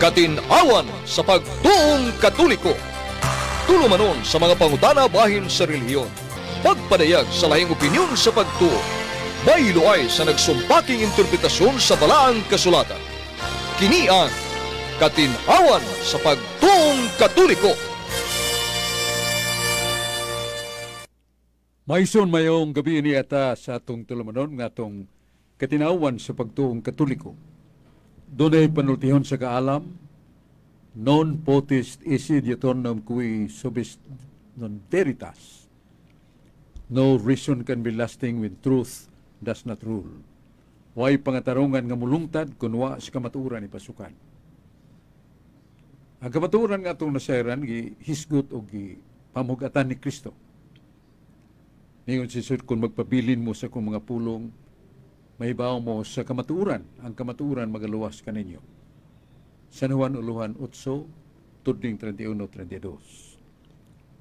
Katin-awan sa pagtuong Katoliko. Tulumanon sa mga pangutana bahin sa relihiyon. Pagpadayag sa lahing opinyon sa pagtuo. Baylo sa nagsumpaking interpretasyon sa Balaang Kasulatan. Kini ang Katin-awan sa pagtuong Katoliko. Maison mayong gabi ni ata sa atong tulumanon nga atong katinawan sa pagtuong Katoliko. Dunay panultihon sa kaalam, non potest esse diuturnom qui subest non veritas. No reason can be lasting when truth does not rule. Way pangatarungan nga mulungtad kun wa sa kamatuoran ipasukan. Ang kamatuoran nga atong nasayran gihisgot o gipamugatan ni Kristo. Ningon si Jesus, kung magpabilin mo sa akong mga pulong, mahibaw mo sa kamatuoran. Ang kamatuoran magaluwas kaninyo. San Juan uluhan 8, tudling 31-32.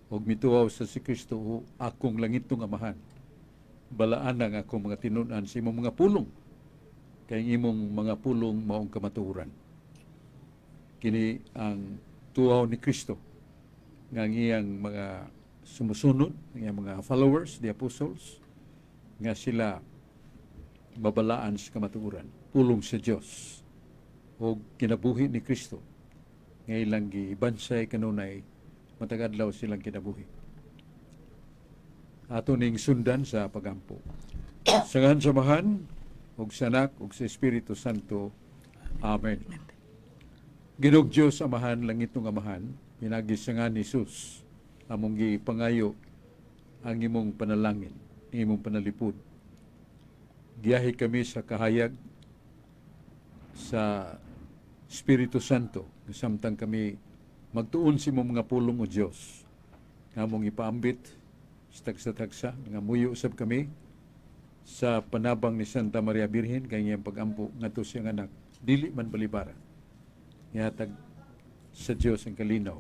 Og mituaw sa si Kristo, o akong langitong Amahan, balaan ang akong mga tinun-an sa imong mga pulong, kay ang imong mga pulong maong kamatuoran. Kini ang tuaw ni Kristo nga ang iyang mga sumusunod, ang iyang mga followers, the apostles, nga sila mabalaan sa kamatuoran, pulong sa Dios o kinabuhi ni Kristo nga ilang gibansay kanunay matag adlaw silang kinabuhi. Ato ning sundan sa pagampo. Sa ngalan sa Amahan, ug sa Anak, ug sa Espiritu Santo. Amen. Ginoong Dios Amahan, langitong Amahan, pinagi sa ngalan ni Jesus, among gipangayo ang imong panalangin, ang imong panalipod. Giyahe kami sa kahayag sa Espiritu Santo, samtang kami magtuon sa imong mga pulong, o Dios, nga among ipaambit sa tagsa-tagsa, nga muyo usab kami sa panabang ni Santa Maria Birhen kay iyang pagampo ngadto sa iyang anak dili man balibara. Ihatag sa Dios ang kalinaw.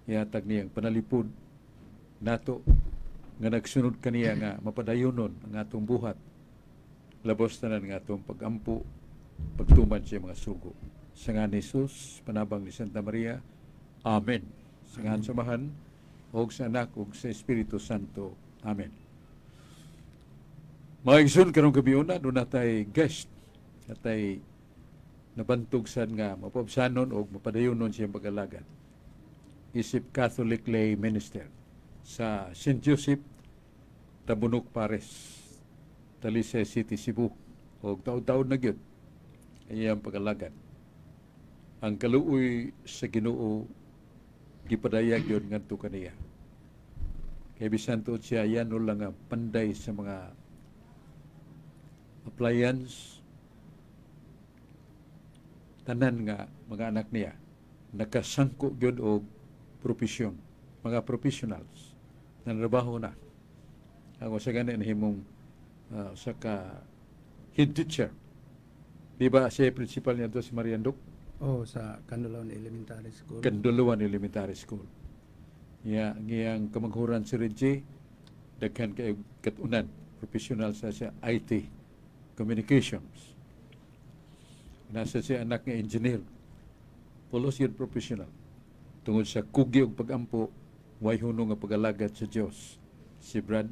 Ihatag niyang panalipod nato nga nagsunod kaniya nga mapadayonon ang atong buhat, labos tanan nga atong pagampo, pagtuman sa mga sugo. Sa ngalan ni Jesus, panabang ni Santa Maria. Amen. Sa ngalan sa Amahan, ug sa Anak, ug sa Espiritu Santo. Amen. Mga igsoon, karong gabi una, duna tay guest, atay nabantog sad nga mapaubsanon o mapadayonon siyang pag-alagad. Isip Catholic Lay Minister sa St. Joseph Tabunok Parish, Talisay City, Cebu. O taon-taon na gyud iyang pag-alagad. Ang kaluoy sa Ginoo gipadayag yun ngadto kaniya. Kay bisan tuod siya yan lang nga panday sa mga appliance, tanan nga mga anak niya nakasangko gyud og profesyon, mga professionals nanrabaho na. Ako sa gani nahimong sa ka head teacher. Di ba siya principal niya to si Mariandok? Oh, sa Candulawan Elementary School. Candulawan Elementary School. Ya, ngiyang kamanghuran si Reggie, daghan kay katunan, professional sa siya IT, communications. Nasa siya anak nga engineer. Pulos yun professional. Tungod sa kugi og pagampo, way hunong nga pag-alagad sa Dios. Si Brad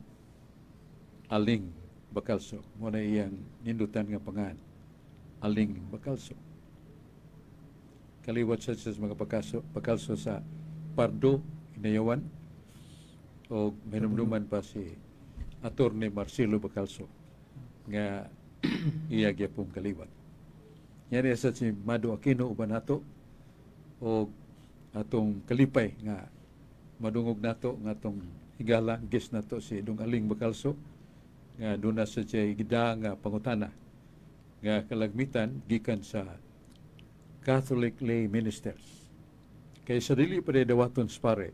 Aling Bacalso. Mo na iyang nindutan nga pangan. Aling Bacalso. Kaliwat siya sa mga Bacalso sa Pardo, Inayawan, o hinumduman pa si Attorney Marcelo Bacalso nga iya gyapong kaliwat. Yan sa si Mado Aquino uban nato o atong kalipay nga madungog nato nga atong higala guest nato si Dong Aling Bacalso nga duna sa siya gida nga pangutana nga kalagmitan gikan sa Catholic lay ministers. Kay sa dili pa dawaton sa pare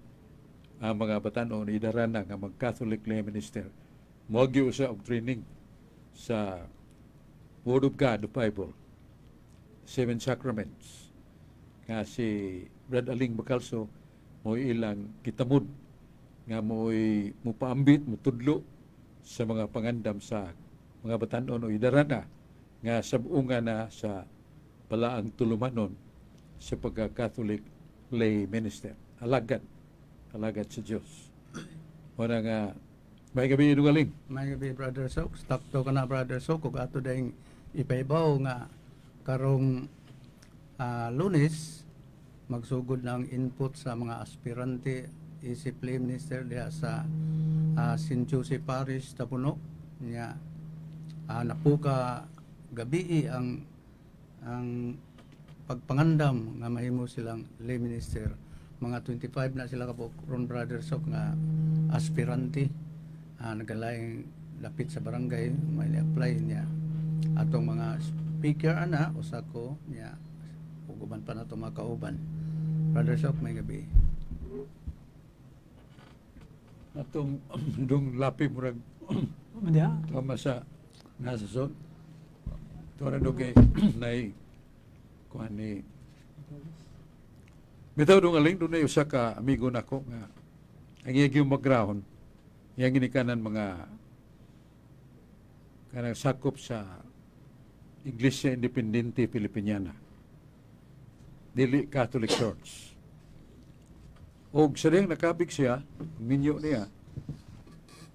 ang mga batan-on idarana nga mag Catholic lay minister, moagi usa og training sa Word of God, the Bible, Seven Sacraments. Nga si Brad Aling Bacalso mo ilang gitamod nga mo'y mupaambit, mutudlo sa mga pangandam sa mga batan-on o idarana nga sabunga na sa palaang tulumanon sa pagka-Catholic lay minister. Alagad. Alagad sa Diyos. Wala nga, maayong gabii, Dungaling. Maayong gabii, Brother Sok. Sakto ka na, Brother Sok, ug ato ding ipahibaw nga karong Lunes magsugod ng input sa mga aspirante isip lay minister diha sa St. Joseph Parish, Tabunok niya. Napuka gabii ang pagpangandam nga mahimo silang lay minister. Mga 25 na sila kabuok ron, Brother Sok, nga aspirante. Nagalaing lapit sa barangay may apply niya. Atong mga speaker ana usa ko niya ug uban pa nato mga kauban. Brother Sok, maayong gabii. Atong dong lapi murag Diha. Tama sa nasa son. Tuwa na kay nay kuan ni bitaw, Dungaling, dunay usa ka amigo nako nga ang iya gyud background, iyang ginikanan mga kanang sakop sa Iglesia Independiente Filipiniana, dili Catholic Church. Og sa diyang nakabig siya, minyo niya,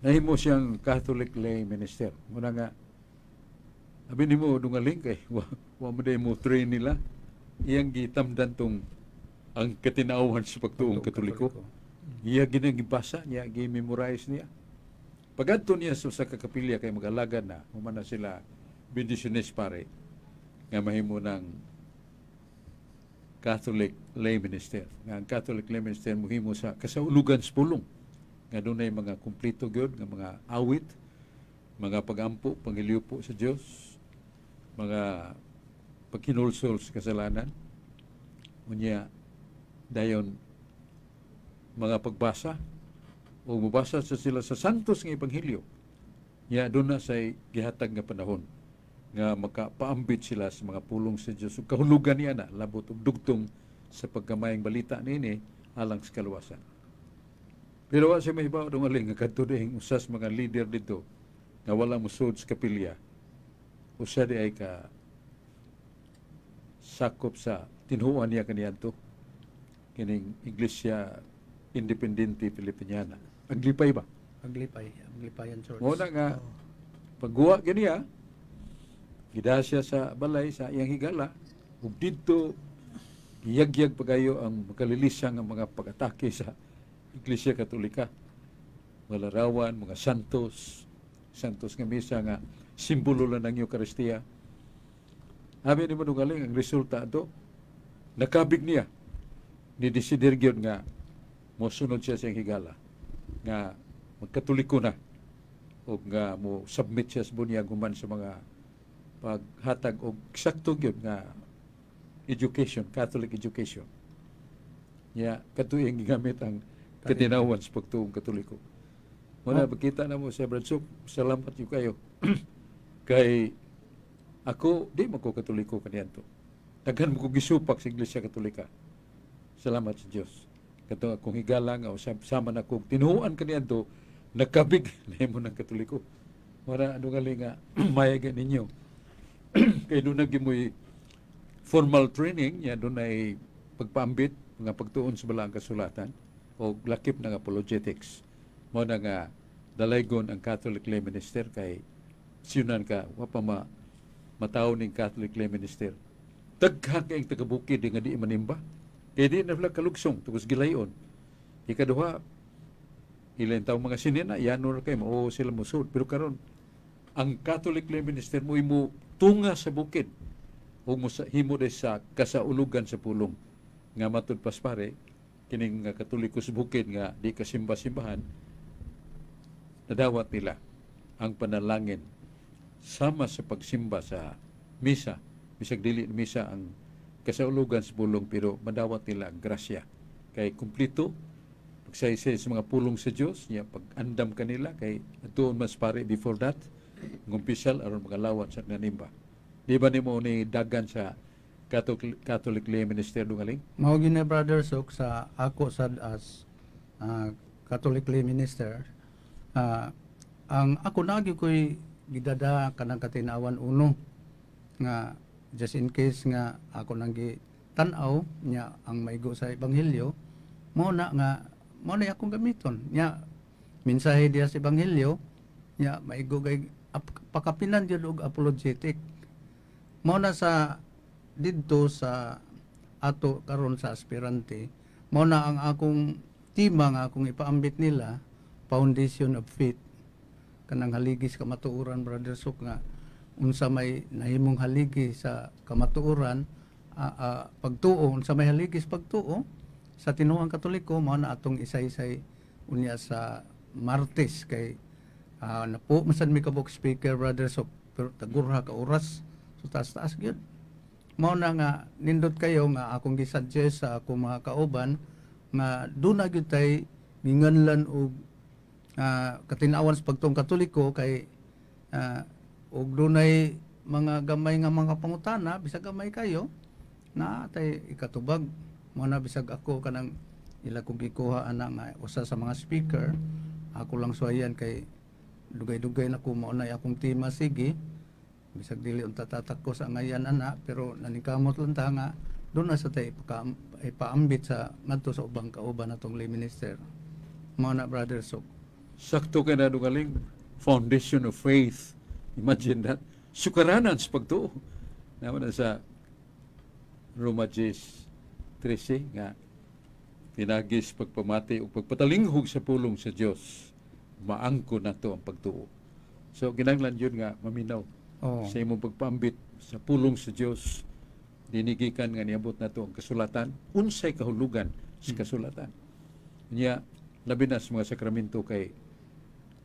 nahimo siyang Catholic lay minister. Muna nga, abi nimo, Dungaling, kay wa mo day mo train nila. Iyang gitamdan tong ang katinawhan sa pagtuong Katoliko. Iya ginagibasa niya, gi-memorize niya. Pagadto niya sa kakapilya kay mag-alagad na, human na sila bendiciones pare, nga mahimo ng Catholic lay minister. Nga ang Catholic lay minister mohimo sa kasaulugan sa pulong. Nga dunay mga kumpleto gyud nga mga awit, mga pagampo, pangiliupo sa Dios, mga paghinulsol sa kasalanan. Unya dayon mga pagbasa o mubasa sa sila sa Santos nga Ebanghelyo. Ya doon na say gihatag nga panahon nga makapaambit sila sa mga pulong sa Dios ug kahulugan niya na labot og dugtong sa pagkamayang balita niini alang sa kaluwasan. Pero wa siya mahibaw, Dungaling, nga kadto dihing usas mga leader dito nga wala mosud sa kapilya. Usa di ay ka sakop sa tinuan niya kaniadto kining Iglesia Independiente Filipiniana. Aglipay ba? Aglipay, Aglipayan Church. Mo na nga pagguwa ganiya, gida siya sa balay sa iyang higala ug didto giyagyag pagayo ang makalilisang nga mga pag-atake sa Iglesia Katolika. Mga larawan, mga santos, santos nga misa nga simbolo lang ng Eucharistia. Abi ni Manungaling, ang resulta ato, nakabig niya ni desidir gyud nga mosunod siya sa iyang higala nga magkatoliko na o nga mo submit siya sa bunyag human sa mga paghatag og sakto gyud nga education, Catholic education. Ya, kadto iyang gigamit ang katinawan sa pagtuong Katoliko. Muna, Oh. pagkita na mo sa Brad Sok, salamat gyud kayo. Kay ako, di man ko Katoliko kaniadto. Daghan mo ko gisupak sa Iglesia Katolika. Salamat sa Dios. Katong akong higala nga usab sama na kog tinuoan kaniadto, nakabig nahimo ng Katoliko. Wala ano nga nga mayag ninyo. Kay doon nagimoy formal training, ya doon ay pagpaambit, mga pagtuon sa balaang kasulatan, o lakip ng apologetics. Mo na nga dalaygon ang Catholic lay minister kay siyunan ka, wa pa ma mataw ning Catholic lay minister. Daghan kayong taga-bukid nga di manimba. Kay di na sila kalugsong tungod sa gilayon. Ikaduha, ilan taong mga sinina, yanor kay mo sila mosud. Pero karon ang Catholic lay minister mo imo tunga sa bukid o mo sa himo de sa kasaulugan sa pulong nga matud pas pare kining nga Katoliko sa bukid nga di ka simba-simbahan, nadawat nila ang panalangin sama sa pagsimba sa misa, bisag dili misa ang kasaulugan sa pulong, pero madawat nila ang grasya kay kumpleto pagsaysay sa mga pulong sa Dios niya, pag-andam kanila kay atuon mas pare before that ngumpisal aron makalawat sa nanimba. Di ba nimo ni dagan sa Catholic lay minister, Dungaling? Mao gyud na, Brother Sok, sa ako sad as Catholic lay minister, ang ako nagi ko'y gidada kanang Katinawan Uno nga just in case nga ako nang gi tan-aw nya ang maigo sa ebanghelyo, mao na nga mao na akong gamiton nya mensahe diha sa ebanghelyo nya maigo kay pakapinan jud og apologetic. Mao na sa didto sa ato karon sa aspirante, mao na ang akong tema nga akong ipaambit nila, foundation of faith, kanang haligi sa kamatuoran, Brother Sok, nga unsa may nahimong haligi sa kamatuoran, pagtuo, unsa may haligi sa pagtuo sa tinuang Katoliko. Mao na atong isay-isay unya sa Martes kay napo man mi kabuk speaker, Brother Sok, pero tagurha ka oras, so taas-taas gyud. Mao na nga nindot kayo nga akong gisuggest sa akong mga kauban nga duna gyud tay minganlan og katinawan sa pagtuong Katoliko kay og dunay mga gamay nga mga pangutana, bisag gamay kayo na tay ikatubag. Mo na bisag ako kanang ila kong gikuha ana nga usa sa mga speaker, ako lang suwayan kay dugay-dugay na ko, mao na akong tema. Sige, bisag dili unta tatak ko sa ngayan ana, pero naningkamot lang ta nga doon na sa tay ipaambit sa ngadto sa ubang kauban natong lay minister. Mao na, Brother Sok. Sakto ka na, Dugaling. Foundation of faith. Imagine that. Sukaranan sa pagtuo. Naman na sa Roma 10:13 nga pinagis pagpamati o pagpatalinghog sa pulong sa Dios, maangko nato ang pagtuo. So ginanglan yun nga maminaw sa imong pagpaambit sa pulong sa Dios, dinigikan nga niabot nato ang kasulatan, unsay kahulugan sa kasulatan. Nya labi na sa mga sakramento kay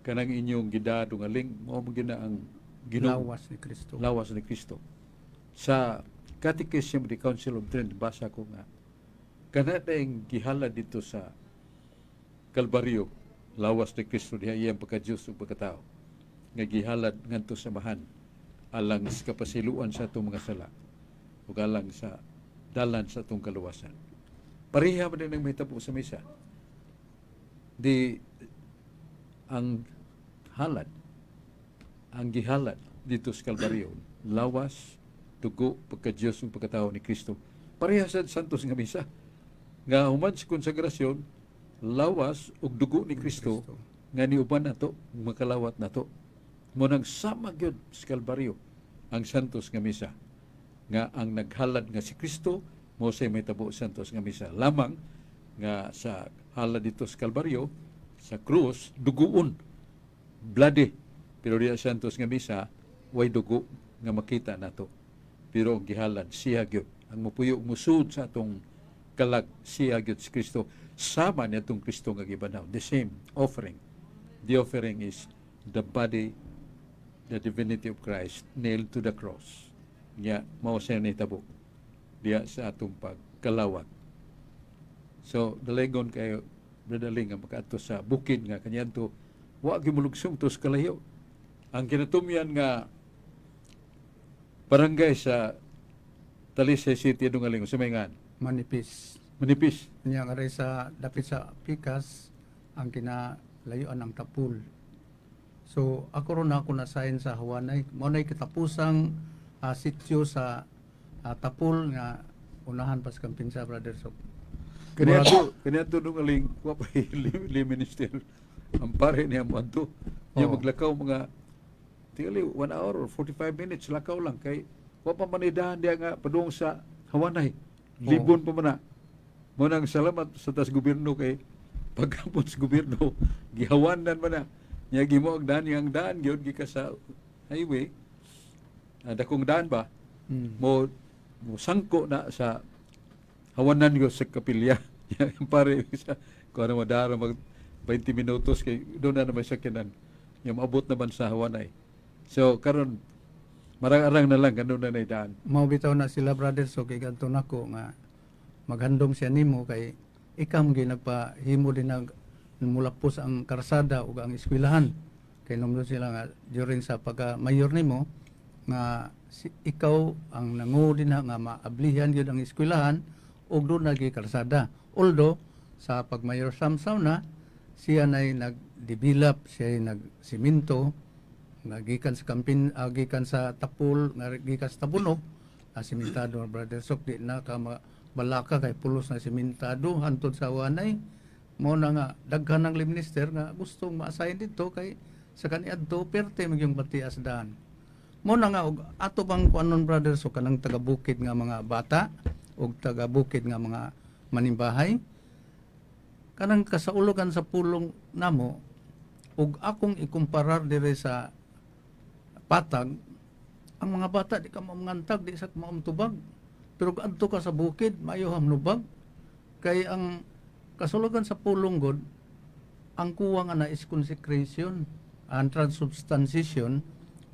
kanang inyong gidado nga ling mao man gina ang Ginoo, lawas ni Kristo. Lawas ni Kristo. Sa Catechism of the Council of Trent, basa ko nga kana daing gihalad dito sa Kalbaryo, lawas ni Kristo diha, iyang pagka-Diyos ug pagkatao nga gihalad ngadto sa Amahan alang sa kapasiluan sa atong mga sala ug alang sa dalan sa atong kaluwasan. Pareha man din ang mahitabo sa misa. Di ang halad, ang gihalad dito sa Kalbaryo, lawas, dugo, pagka-Diyos ug pagkatao ni Kristo. Pareha sa Santos nga misa. Nga human sa konsagrasyon, lawas ug dugo ni Kristo nga niuban nato, makalawat nato. Mo nang sama gyud sa Kalbaryo ang Santos nga misa. Nga ang naghalad nga si Kristo mo say may tabo Santos nga misa. Lamang nga sa halad dito sa Kalbaryo, sa krus, duguon, bloody. Pero diya sa Santos nga misa, way dugo nga makita nato. Pero ang gihalad, siya gyud. Ang mupuyo musud sa atong kalag, siya gyud si Kristo. Sama niya itong Kristo nga gibanaw. The same offering. The offering is the body, the divinity of Christ nailed to the cross. Nya, mao siya nitabo diya sa atong pagkalawat. So, dalegon kayo, Brother Ling, nga makaadto sa bukid nga kanyanto, wa gyud molugsong to sa kalayo. Ang kinatumyan nga barangay sa Talisay City, Dungaling, sa may ngan? Manipis. Manipis. Nya nga sa dapit sa Pikas ang kinalayuan ang Tapul. So ako ron ako na-assign sa Hawanay. Mao nay katapusang sitio sa Tapul nga unahan pa sa Kampinsa, Brother Sok. Kaniadto, Dungaling, wa pa li minister. Ang pare niya mo adto. Niya maglakaw mga tingali 1 hour or 45 minutes lakaw lang kay wa pa manidahan diya nga padung sa Hawanay. Libon pa man na. Mo nang salamat sa tas gobyerno kay pagkapon sa gobyerno gihawanan man na. Nya gimo ang daan, ang daan gyud gikan sa highway. Dakong daan ba? Mo mo sangko na sa hawanan ko sa kapilya. Yung pare sa kung ano madara mag 20 minutos kay doon na naman sakyanan. Yung maabot naman sa Hawanay. So karon marang-arang na lang ganun na daan. Mao bitaw na sila, Brother Sok, kay ganto nako nga maghandom siya nimo kay ikaw mo nagpahimo din nag mulapos ang karsada ug ang eskwelahan kay numdo sila nga during sa pagka mayor nimo nga si, ikaw ang nangu din na nga maablihan gyud ang eskwelahan ug doon nagi karsada. Although sa pag mayor Samsam na siya nay nag-develop, siya ay nagsiminto nga gikan sa Kampin, gikan sa Tapul nga gikan sa Tabunok, simentado, Brother Sok, di na ka Balaka kay pulos na simentado hantod sa Wanay. Mao na nga daghan ng minister nga gustong ma-assign dito kay sa kaniadto perte magyung batias daan. Mao na nga og ato bang kuanon, brother, so kanang taga bukid nga mga bata og taga bukid nga mga manimbahay, kanang kasaulogan sa pulong namo ug akong ikumparar dire sa patag, ang mga bata di ka mamangantag, di sa maumtubag, pero kung adto ka sa bukid, mayo hamnubag, kay ang kasulugan sa pulong god, ang kuwang ana is consecration ang transubstantiation.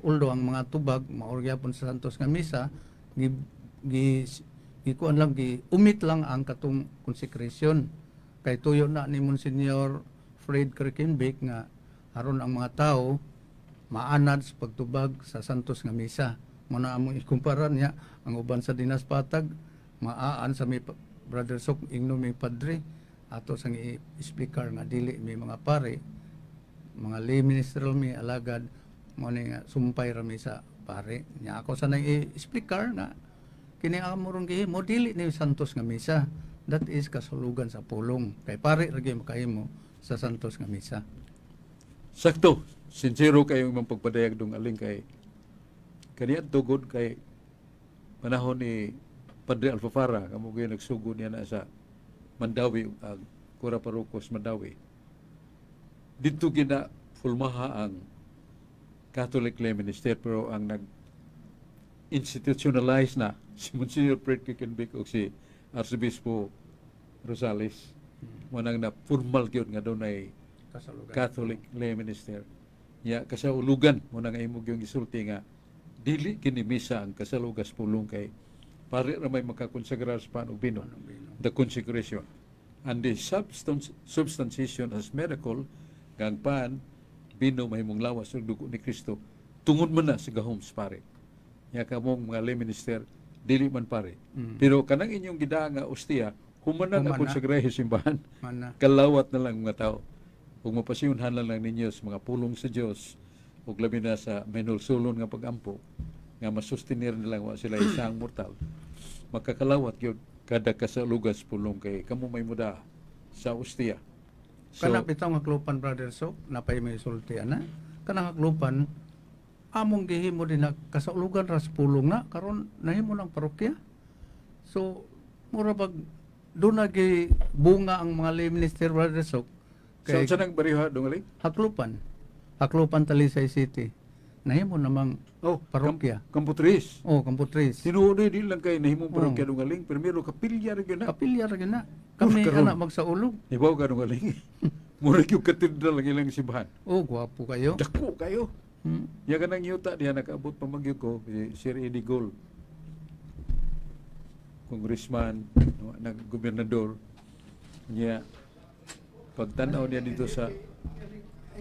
Although ang mga tubag mao gyapon sa Santos nga misa, gi gi gikuan lang, gi umit lang ang katong consecration, kay tuyo na ni Monsignor Fred Krickenbeck nga aron ang mga tao maanad sa pagtubag sa Santos nga misa. Mo na among ikumpara niya ang uban sa Dinas Patag maaan sa mi, brother Sok, ingno mi padre. Ato sang i-speaker nga dili mi mga pare, mga lay ministerial mi, alagad mo ni nga sumpay ra mi sa pare nya. Ako sa nang i-speaker na kini amo rong gihimo dili ni Santos nga misa, that is kasulugan sa pulong, kay pare ra gyud makahimo sa Santos nga misa. Sakto, sincero kayo imong pagpadayag, dong Aling, kay kaniadto gud kay panahon ni Padre Alfafara, kamo gyud nagsugod niya na sa Mandawi, ang Kura Parokos Mandawi. Didto gina fulmaha ang Catholic Lay Minister, pero ang nag institutionalize na si Monsignor Fred Krickenbeck o si Arcibispo Rosales. Mo nang na formal gyud nga dunay kasalugan Catholic lay minister. Ya kasaulugan mo na nga imo gyung gisulti nga dili kini misa ang kasalugas pulong kay pare ra may makakonsagrar sa pan ug bino. Anong bino. The consecration and the substance substantiation as miracle nga ang pan bino mahimong lawas ug dugo ni Kristo tungod man na sa gahom sa pare. Ya kamong mga lay minister dili man pare. Pero kanang inyong gidaa nga ostiya human na Human na. Nakonsagrahe simbahan. Mana. Kalawat na lang mga tao. Ug mapasiyonhan na lang ninyo sa mga pulong sa Dios ug labi na sa menulsulon nga pagampo nga masustenir nila wa sila isang mortal. Makakalawat gyud kada kasalugas pulong kay kamo may muda sa ostiya. So, Kana bitaw nga Haklupan, brother Sok, napay may sulti ana. Kanang Haklupan among gihimo din na kasaulugan ra sa pulong na karon nahimo ng parokya. So mura bag doon na gi bunga ang mga lay minister, brother Sok. So Kay unsa nang bariha, dong Ali? Haklupan. Haklupan, Talisay City. Nahimo namang Oh, parokya. Campo Tres. Oh, Campo Tres. Tinuod di lang kay nahimong parokya, Oh. dong Aling, primero kapilya ra gyud na. Kapilya ra gyud na. Kami karon. ana magsaulog. Ibaw ka, dong Aling. Mura gyud katedral ang ilang simbahan. Oh, gwapo kayo. Dako kayo. Ya kanang yuta diha nakaabot pa magyud ko si Sir Eddie Gol. Congressman, no, nag-gobernador. Niya pagtanaw niya dito sa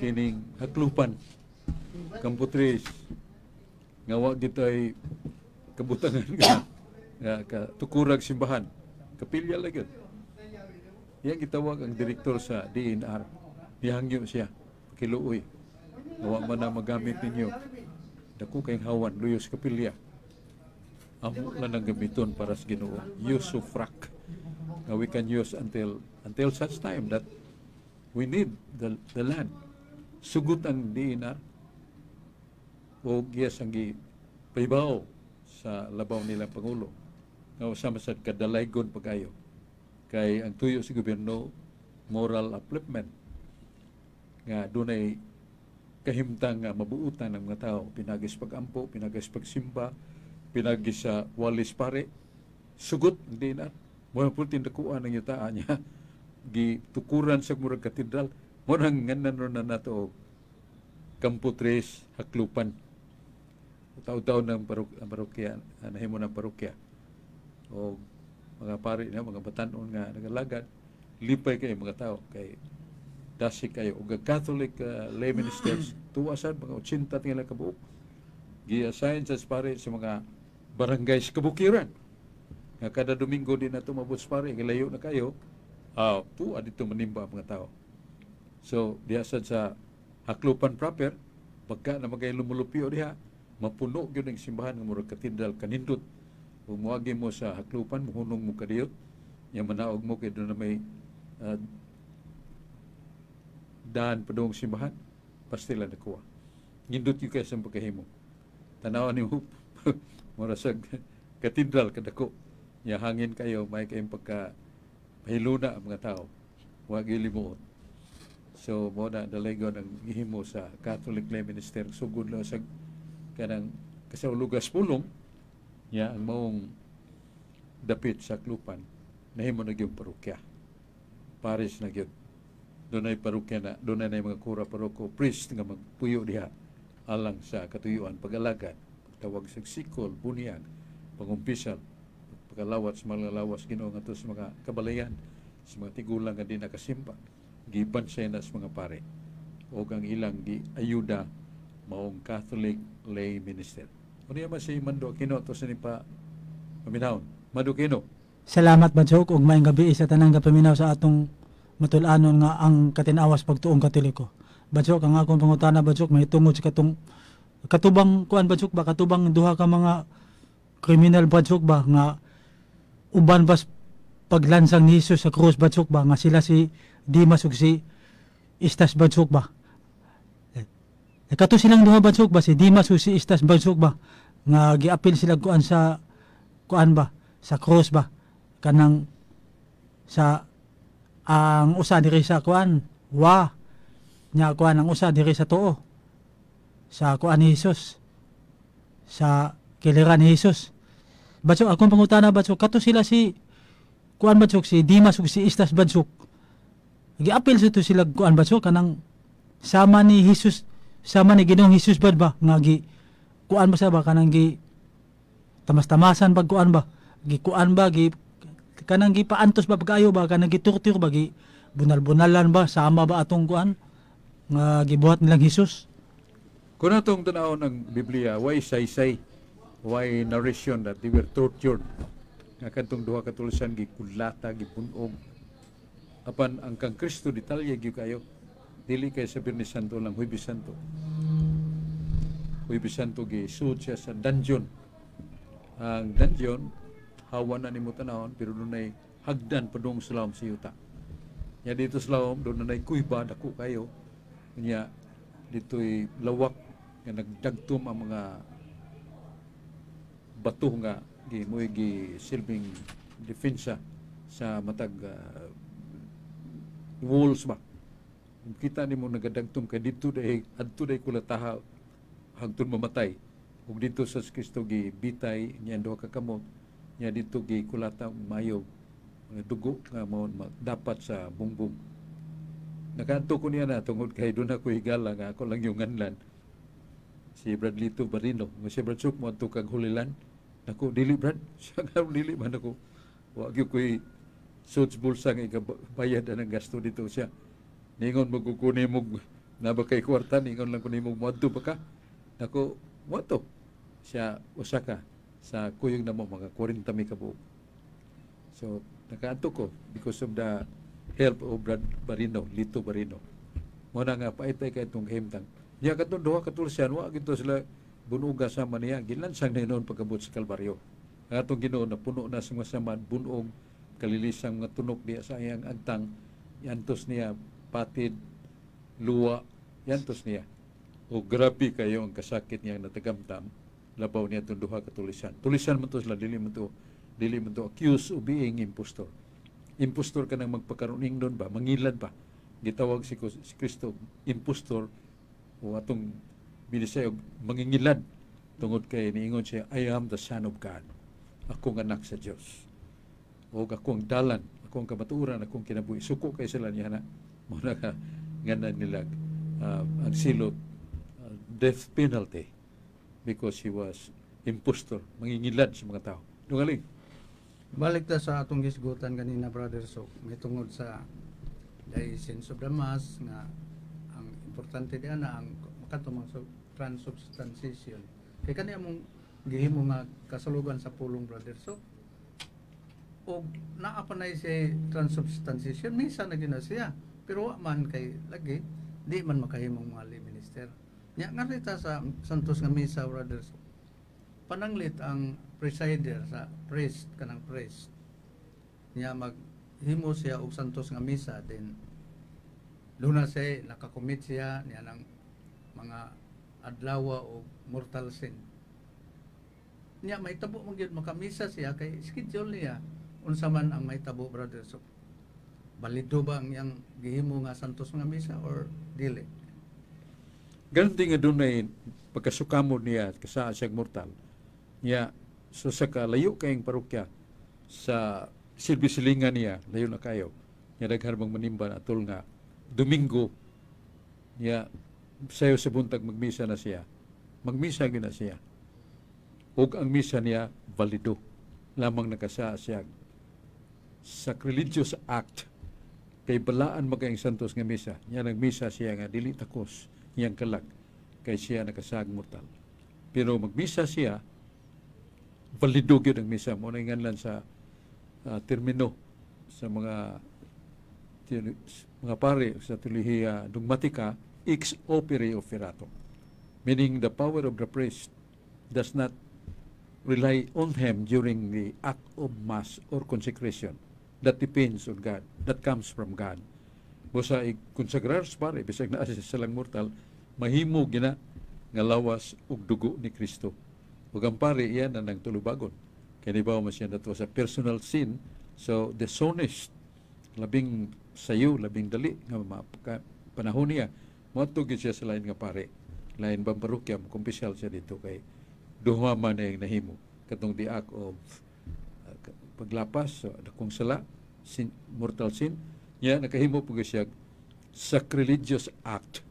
kining Haklupan, Campo Tres, nga wa gid ay kabutangan nga ka tukurag simbahan. Kapilya lang yun. Iyang gitawag ang direktor sa DENR. Nihangyo siya. Pakiluoy. Nga wa man na magamit ninyo. Dako kayong hawan, luyos kapilya. Amo lang ang gamiton para sa Ginoo. Usufruct. Nga we can use until such time that we need the land. Sugot ang DENR o yes ang gipahibaw sa labaw nilang pangulo nga usa man sad kadalaygon pagayo kay ang tuyo sa gobyerno moral upliftment nga dunay kahimtang nga mabuutan ng mga tao pinagis pagampo, pinagis pagsimba, pinagis sa walis pare. Sugot ang DENR mo na pud tindakuan ang yutaan niya, gitukuran sa murag katedral. Mo nang nganan ron na nato og Campo Tres Haklupan. Taw-taw ng ang parokya, nahimo ng parokya o mga pari na mga batanon nga nagalagad, lipay kay mga tao kay dasig kayo. Ug ang Catholic lay ministers tuwa sad, mga 80 tingali kabuok gi-assign sa pare sa mga barangay sa kabukiran nga kada Domingo di na tumabot sa pare, gilayo na kayo, tuwa dito manimba ang mga tao. So diha sad sa Haklupan proper, pagka na magay lumulupyo diha, mapuno gyud ang simbahan nga murag katedral kanindot. Kung muagi mo sa Jaclupan, muhunong mo kadiyot, nya manaog mo kay doon na may daan padung simbahan, pastila nakuha. Nindot gyud kay sa pagkahimo. Tanawan nimo, mura sa katedral kadako. Nya hangin kayo, may kayong pagka mahiluna ang mga tao. Wa gyud limuot. So mo na dalagon ang gihimo sa Catholic Lay Minister, sugod lang sa kanang kasaulugas pulong nya, ang maong dapit sa Jaclupan nahimo na gyud parokya. Paris na gyud. Dunay parokya na, dunay na mga kura, paroko, priest nga magpuyo diha alang sa katuyuan, pag-alagad, tawag sa sikol, bunyag, pangumpisal, pagkalawat sa mga lawas Ginoo ngadto sa mga kabalayan, sa mga tigulang nga di nakasimba. Gibansay na sa mga pare. O ang ilang gi ayuda maong Catholic Lay Minister. Unya man si Mando Aquino to sa pa paminawon. Mando Aquino. Salamat, Badsok, ug maayong gabi sa tanang gapaminaw sa atong matul-anon nga Ang Katinawas Pagtuong Katoliko. Badsok, ang akong pangutana, Badsok, mahitungod sa katong katubang kuan, Badsok, ba, katubang duha ka mga kriminal, Badsok, ba, nga uban bas paglansang ni Jesus sa krus, Badsok, ba, nga sila si Dimas ug si Istas, Badsok, ba. Eh, kato silang duha, Badsok, ba, si Dimas ug si Istas, Badsok, ba, nga giapil sila kuan sa kuan ba, sa cross ba, kanang sa ang usa diri sa kuan wa nya kuan, ang usa diri sa tuo sa kuan ni Jesus, sa kiliran ni Jesus, Badsok. Akong pangutana, Badsok, kato sila si kuan, Badsok, si Dimas ug si Istas, Badsok, giapil sa to sila kuan, Badsok, kanang sama ni Jesus, sama ni Ginoong Hesus bad ba, nga gi kuan ba sa ba, kanang gi tamas-tamasan pag kuan ba, gi kuan ba, gi kanang gi paantos ba pag-ayo ba, kanang gi torture ba, gi bunal-bunalan ba, sama ba atong kuan nga gibuhat nilang Hesus? Kung atong tanawon ng Biblia, way saysay, way narration that they were tortured? Nga kadtong duha ka tulisan gikulata, gipunog. Apan ang kang Kristo detalye gyud kayo. Dili kay sa Biyernes Santo lang, Huwebes Santo. Huwebes Santo gisud siya sa dungeon. Ang dungeon, hawa na nimo tanawon, pero dunay hagdan padung sa lawom sa yuta. Nya dito sa lawom, doon na kuiba, dako kayo. Nya dito'y lawak nga nagdagtom ang mga bato nga gi mo'y gi silbing depensa sa matag walls ba. Kung kita nimo nagadagtom kay dito dahil adto dahil kulataha hangtod mamatay. Ug dito sa Kristo gi bitay niya duha ka kamot, nya dito gi kulata mayo mga dugo nga mo dapat sa bungbong. Nakaadto ko niya na tungod kay doon ako higala nga ako lang yung nganlan. Si Brad Lito Barino. Nga si Brad Suk mo adto kag Holy Land. Nako, dili, Brad. Siya nga dili man ako. Wa gyud ko'y suits bulsa nga ikabayad ang gasto dito siya. Ningon mo ko mo na ba kay kwarta, ningon lang ko nimo, moadto pa ka? Nako, moadto. Siya usa ka sa kuyog namo, mga 40 mi ka buok. So, nakaadto ko because of the help of Brad Barino, Lito Barino. Mo na nga paitay kay itong kahimtang. Niya katong duha ka tulsian, wa gito sila bunuga sama niya, gilansang na noon pagkabot sa Kalbaryo. Ang atong Ginoo na puno na sa mga samad, bunog, kalilisang mga tunok diya sa iyang agtang, yantos niya, patid, luwa, yantos niya. O grabe kayo ang kasakit niya natagamtam, labaw niya itong duha ka tulisan. Tulisan man to sila, dili man to accused of being impostor. Impostor ka nang magpakaroning doon ba, mangilad ba? Gitawag si Kristo impostor o atong binisay og mangingilad tungod kay niingon siya, "I am the Son of God." Ako ang anak sa Dios. O ako ang dalan, ako ang kamatuoran, akong kinabuhi. Suko kay sila niya na. Mo na ka nga nila ang silot, death penalty because he was impostor, mangingilad sa mga tao. Dungaling. Balik ta sa atong gisgutan kanina, Brother Sok, may tungod sa the essence of the Mass nga ang importante diyan na ang kato mga transubstantiation. Kay kani among gihimo nga kasalugan sa pulong, Brother Sok. Og naa pa na si transubstantiation, misa na gyud na siya. Pero wa man kay lagi di man makahimong mga lay minister. Nya nga ta sa Santos nga misa, Brother Sok. Pananglit ang presider sa priest, kanang priest niya, maghimo siya og santos nga misa, then duna siya nakakommit siya niya ng mga adlaw o mortal sin niya, mahitabo man gyud makamisa siya kay schedule niya. Unsa man ang mahitabo, Brother So? Balido ba ang iyang gihimo nga santos nga misa or dili? Ganon din nga dunay pagkasukamod niya kasaa siyang mortal. Niya, so sa kalayo kayong parokya sa silbi-silingan niya, layo na kayo. Niya daghan bang manimba na atol nga Domingo niya sayo sa buntag magmisa na siya. Magmisa gyud na siya. Ug ang misa niya valido lamang nakasaa siya sacrilegious act kay balaan magayang santos nga misa. Niya nagmisa siya nga dili takos iyang kalag kay siya nakasaag mortal. Pero magmisa siya, valido gyud ang misa mo na nganlan sa termino sa mga pare sa teolohiya dogmatika, ex opere operato. Meaning the power of the priest does not rely on him during the act of mass or consecration. That depends on God. That comes from God. Busa i-consagrar sa pare, bisag naa siya sa lang mortal, mahimo gina nga lawas ug dugo ni Kristo. Ug ang pare iyan na nang tulubagon. Kay nibaw man siya that was a personal sin. So the soonest, labing sayo, labing dali nga panahon niya, moadto gyud siya sa lain nga pare. Lain bang parokya, kumpisal siya dito kay duha man ang nahimo katong the act of paglapas so, dakong sala sin, mortal sin niya, nakahimo po siya sacrilegious act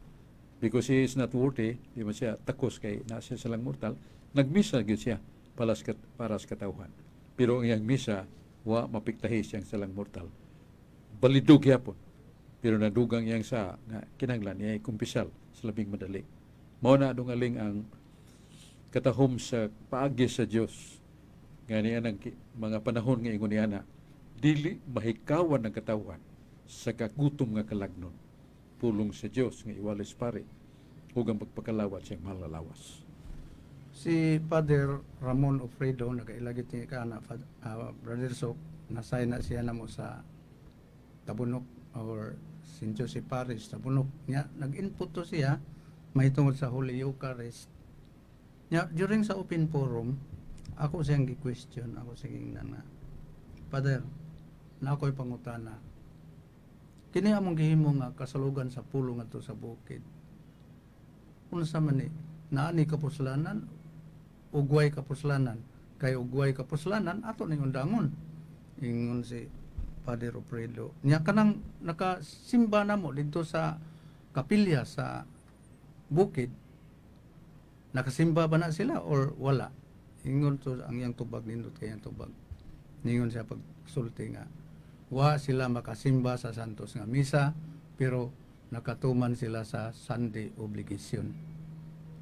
because he is not worthy, di man siya takos kay na siya sa lang mortal. Nagmisa gyud siya para sa katawhan, pero ang iyang misa wa mapiktahi siyang salang mortal. Balido gyapon, pero nadugang iyang sa nga kinahanglan niya kumpisal sa labing madali. Mao na dungaling ang katahom sa paagi sa Dios nga niya ng mga panahon nga ingon niya na dili mahikawan ang katawhan sa kagutom nga kalagnon, pulong sa Dios nga iwalis pare ug ang pagpakalawat siyang malalawas. Si Father Ramon Ofredo nagailagit ni ka na Brother Sok, nasay na siya namo sa Tabunok or St. Joseph Parish Tabunok niya. Nag-input to siya mahitungod sa Holy Eucharist niya during sa open forum. Ako siyang gi-question, ako siyang nga, "Father, na ako'y pangutana. Kini among gihimo nga kasalugan sa pulong ngadto sa bukid, unsa man ni? Naa ni kapuslanan ugway kapuslanan? Kay ugway kapuslanan, ato ning undangon." Ingon si Father Ofredo nya, "Kanang nakasimba namo didto sa kapilya sa bukid, nakasimba ba na sila or wala?" Ingon to ang iyang tubag, nindot kay iyang tubag. Ningon siya pagsulti nga wa sila makasimba sa santos nga misa, pero nakatuman sila sa Sunday obligation.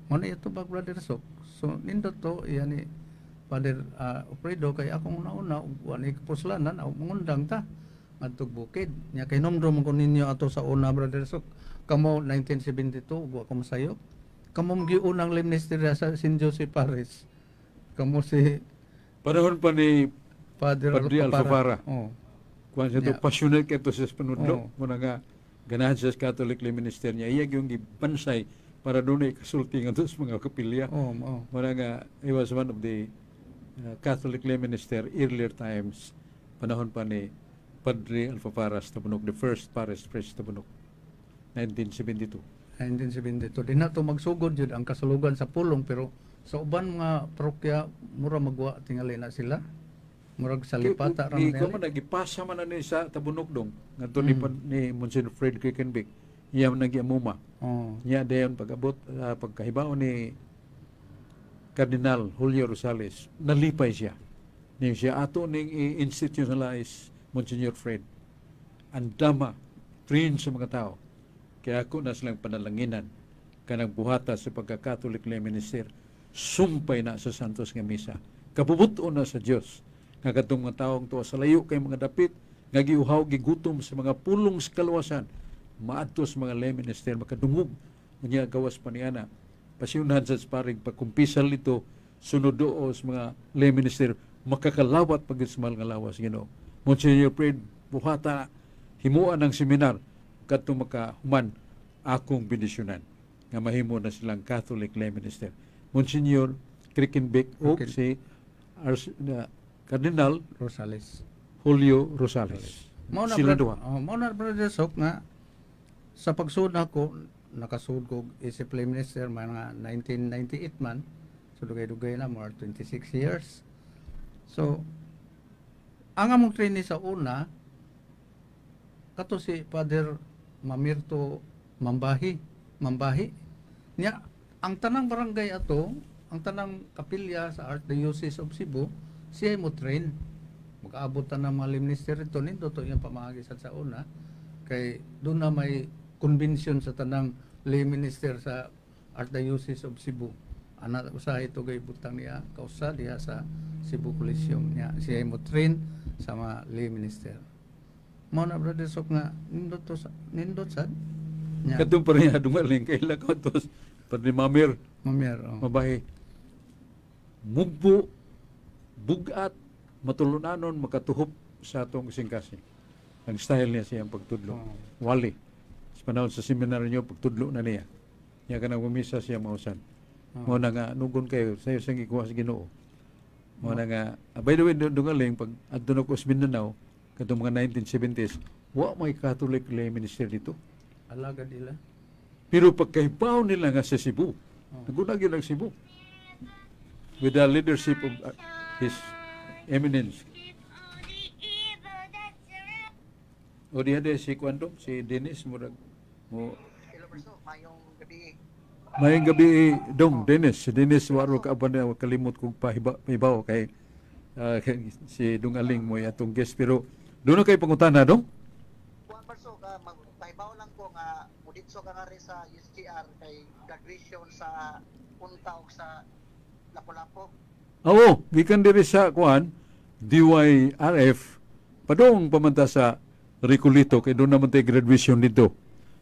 Mo na ito, Brother Sok. So nindot to iyan ni Father Ofredo kay akong una-una wa ni kapuslanan aw mangundang ta ngadtog bukid nya. Kay nomdom ko ninyo ato sa una, Brother Sok, kamo 1972 wa ko masayop, kamo giunang lay minister sa St. Joseph Parish, kamo si Panahon pa ni Father Padre Alfafara. Alfafara. Oh. Kuan siya to, passionate kay to sa panudlo. Oo. Muna nga ganahan siya sa Catholic lay minister niya. Iya yung gibansay para dunay kasulti nga sa mga kapilya. Oh. Muna nga he was one of the Catholic lay minister earlier times, panahon pa ni Padre Alfafara sa Tabunok, the first parish priest sa Tabunok, 1972. 1972. Di na to magsugod jud ang kasalugan sa pulong, pero sa uban mga parokya mura magwa tingali na sila. Murag sa lipata ra Di man ko man tingali. nagipasa man na ni sa Tabunok dong ngadto ni ni Monsignor Fred Krickenbeck. Iya man nagiamuma. Niya dayon pag-abot pagkahibaw ni Cardinal Julio Rosales, nalipay siya. Niya siya ato ning i-institutionalize Monsignor Fred. Andama, train sa mga tao. Kaya ako na silang panalanginan kanang buhata sa pagka-Catholic lay minister, sumpay na sa Santos nga Misa. Kabubuton na sa Dios nga kadtong mga taong tuwa sa layo kay mga dapit nga giuhaw gigutom sa mga pulong sa kaluwasan maadto sa mga lay minister makadungog. Unya gawas pa niana pasyunan sa paring pagkumpisal ito. Sunod duos mga lay minister makakalawat pag sa mahal nga lawas Ginoo. Monsignor Fred, buhata, himuan ang seminar kadto makahuman akong bendisyonan nga mahimo na silang Catholic lay minister. Monsignor Krickenbeck o si Cardinal Rosales. Julio Rosales. Mao na Sila brother, duha. Oh, mao na, Brother Sok, nga sa pagsud nako, nakasud ko isip lay minister mga 1998 man. So dugay-dugay na, more 26 years. So ang among trainee sa una kato si Father Mamirto Mambahi. Mambahi. Niya ang tanang barangay ato, ang tanang kapilya sa Archdiocese of Cebu, siya mo train. Makaabot ta ng mga lay minister ito, nindot to iyang pamaagi sa una kay doon na may convention sa tanang lay minister sa Archdiocese of Cebu. Ana usahay ito kay butang niya kausa diha sa Cebu Coliseum niya siya mo train sa mga lay minister. Mao na, Brother Sok, nga nindot to sa nindot sad niya. Katong pa rin dumaling kaila ko to Padre Mamir Mamir, oh. Mabahi. Mugbo, bugat, matulunanon, makatuhop sa atong kasing-kasing. Ang style niya siyang pagtudlo. Oh. Wali. Sa panahon sa seminaryo niyo, pagtudlo na niya. Niya ka nang umisa siya mausan. Oh. Mao na nga, nugon kayo, sayo siyang ikuha sa Ginoo. Mao na nga, by the way, dungaling, pag adto na ko sa Mindanao, katong mga 1970s, wa may Catholic lay minister dito. Alaga dila. Pero pagkahibaw nila nga sa Cebu, Oh. naguna gyud ang Cebu. With the leadership of His Eminence. O diha de si Kwando, si Dennis murag mo. Hello, Berso, mayong gabi. Mayong gabi, dong Dennis, si Dennis waro ka ba na kalimot kog pahiba pahibaw kay si Dong Aling mo atong guest, pero doon na kay pangutana, dong. Kuan, Berso, ka magpahibaw lang ko nga muditso ka nga rin sa USGR kay graduation sa Punta ug sa Lapu-Lapu. Oo, gikan diri sa kuan DYRF padung pamanta sa Recoleto kay doon naman tay graduation dito.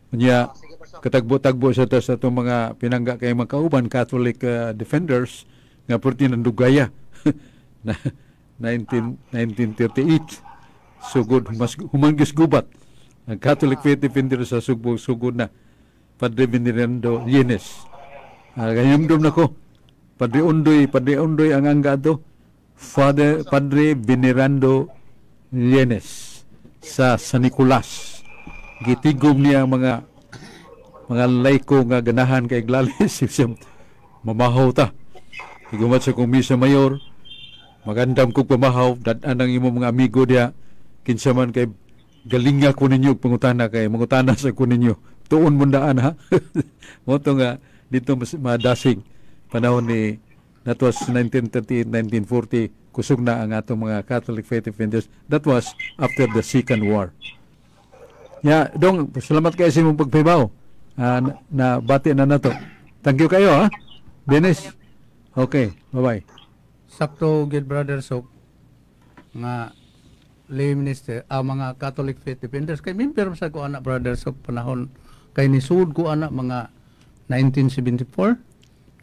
Unya Ah, sige, Berso. katagbo-tagbo sa ta sa atong mga pinangga kay mga kauban Catholic defenders nga perti ng dugaya na 19, 1938 sugod mas humanggis gubat ang Catholic Faith Defenders sa Sugbo. Sugod na Padre Venerando Yenes. Ganyam na ko Padre Undoy, Padre Undoy ang angga ato, Father Padre Venerando Yenes sa San Nicolas. Gitigom niya ang mga laiko nga ganahan kay Glalis. Siya mamahaw ta, higumat sa kong misa mayor, magandam kog pamahaw, dad-an ang imong mga amigo diya kinsa man kay galinga ko ninyo og pangutana kay mangutana sa ko ninyo, tuon mo daan ha. Mo to nga dito mas madasig panahon ni, that was 1938, 1940, kusog na ang atong mga Catholic Faith Defenders. That was after the Second War. Ya, dong, salamat kayo sa imong pagpahibaw. Na bati na nato. Thank you kayo ha. Dennis. Okay, bye-bye. Sakto gid, Brother Sok, nga lay minister ang mga Catholic Faith Defenders kay member sa ko ana, Brother Sok, panahon kay nisud ko ana mga 1974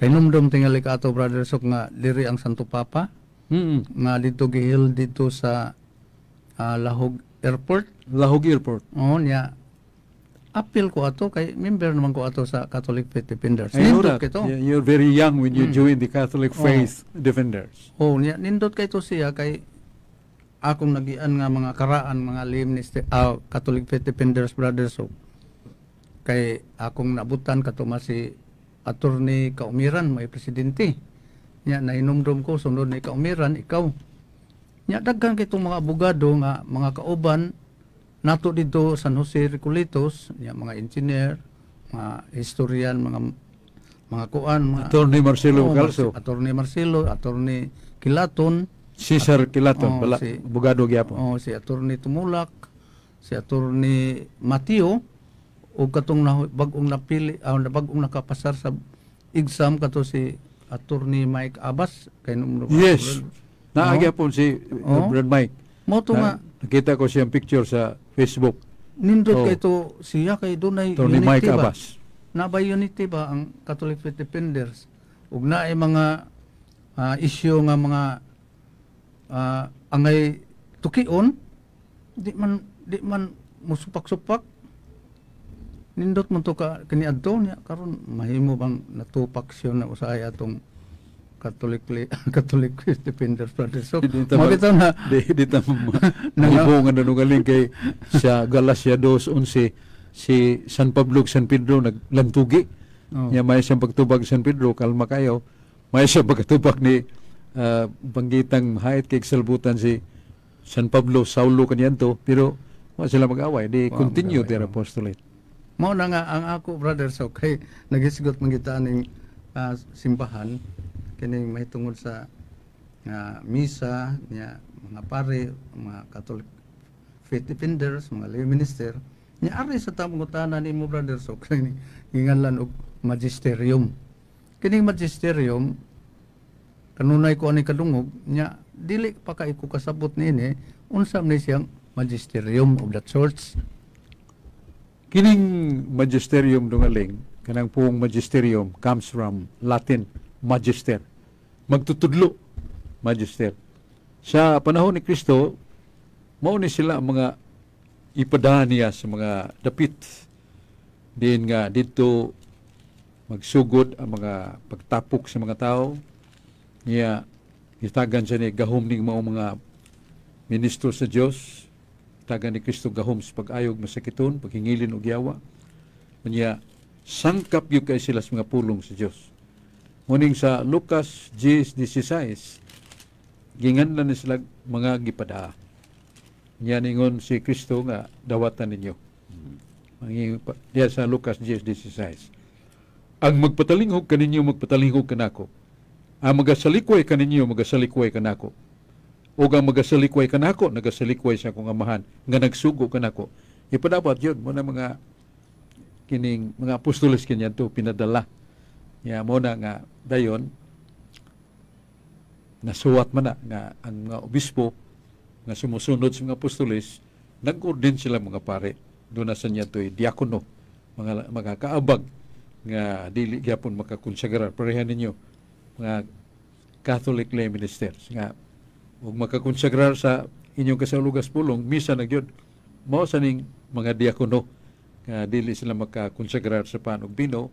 kay numdum tingali ka ato, Brother Sok, nga diri ang Santo Papa nga dito gihil dito sa Lahug Airport. Lahug Airport. Oo niya apil ko ato kay member naman ko ato sa Catholic Faith Defenders. I know Nindot that. kito. You're very young when you joined the Catholic Faith Defenders. Oh, niya nindot kay to siya kay akong nagian nga mga karaan mga lay minister, Catholic Faith Defenders, Brothers. So kay akong nabutan kato si Attorney Kaumiran may presidente niya. Nahinumdum ko sunod ni Kaumiran ikaw niya. Daghan kay itong mga abogado nga mga kauban nato dito San Jose Recoletos niya, mga engineer, mga historian, mga kuan, mga Attorney Marcelo Oo, Calso. Attorney Marcelo, Attorney Kilaton. Cesar Kilaton, Oh, bala, abogado gyapon. Oh, si Attorney Tumulak, si Attorney Mateo ug katong na, bag-ong napili, bag-ong nakapasar sa exam kato si Attorney Mike Abbas kay numero. Yes. Naa gyapon si Brad Mike. Mo to nga Nakita ko siyang picture sa Facebook. Nindot Oh. kay to siya kay dunay Attorney unity Mike ba? Abbas. Na ba unity ba ang Catholic Faith Defenders ug naay mga issue nga mga angay tukion, di man musupak-supak. Nindot man to ka kaniadto niya. Karon mahimo bang natupak siya na usahay atong Catholic Catholic Defenders, brother? So Di ta mo bitaw na di ta mahimo nga nanungaling kay sa Galacia 2:11 si San Pablo ug San Pedro naglantugi. Oh. Nya may siyang pagtubag San Pedro, kalma kayo. May siya pagkatubag ni banggitang hait kay salbutan si San Pablo, Saulo kaniadto, pero wa sila mag-away. Di Wa continue mag-away, their oh. apostolate. Mao na nga ang ako, brother, so kay nagisgot man kita aning simbahan kining mahitungod sa misa niya, mga pare, mga Catholic faith defenders, mga lay minister niya. Ari sa tamong utana nimo, brother, so kini ginganlan og magisterium. Kining magisterium, kanunay ko ani kadungog nya, dili pa kay ko kasabot niini unsa man ni siyang magisterium of the church. Kining magisterium, dungaling, kanang puong magisterium comes from Latin magister. Magtutudlo, magister. Sa panahon ni Kristo, mao ni sila ang mga ipadaan niya sa mga dapit. Diin nga dito magsugod ang mga pagtapok sa mga tao. Niya gitagan siya ni gahom ning mao mga ministro sa Dios. Tagan ni Kristo gahom sa pag-ayog masakiton, paghingilin og yawa. Unya sangkap gyud kay sila sa mga pulong sa Dios. Muning sa Lucas 10:16, ginganlan ni sila mga gipadaa. Nya ningon si Kristo nga dawatan ninyo. Diya sa Lucas 10:16. Ang magpatalinghog kaninyo, magpatalinghog kanako. Ang magasalikway kaninyo, magasalikway kanako. O ang magasalikway kanako, nagasalikway sa akong Amahan nga nagsugo kanako. Ipadapat yun mo na mga kining mga apostoles kaniadto pinadala. Ya mo na nga dayon nasuwat man na nga ang mga obispo nga sumusunod sa mga apostoles nag-ordain sila mga pare. Doon na sa niya to'y diakono, mga kaabag nga dili gyapon makakonsagrar. Pareha ninyo mga Catholic lay ministers nga ug makakonsagrar sa inyong kasaulugas pulong misa na gyud, mao sa ning mga diakono nga dili sila makakonsagrar sa pan ug bino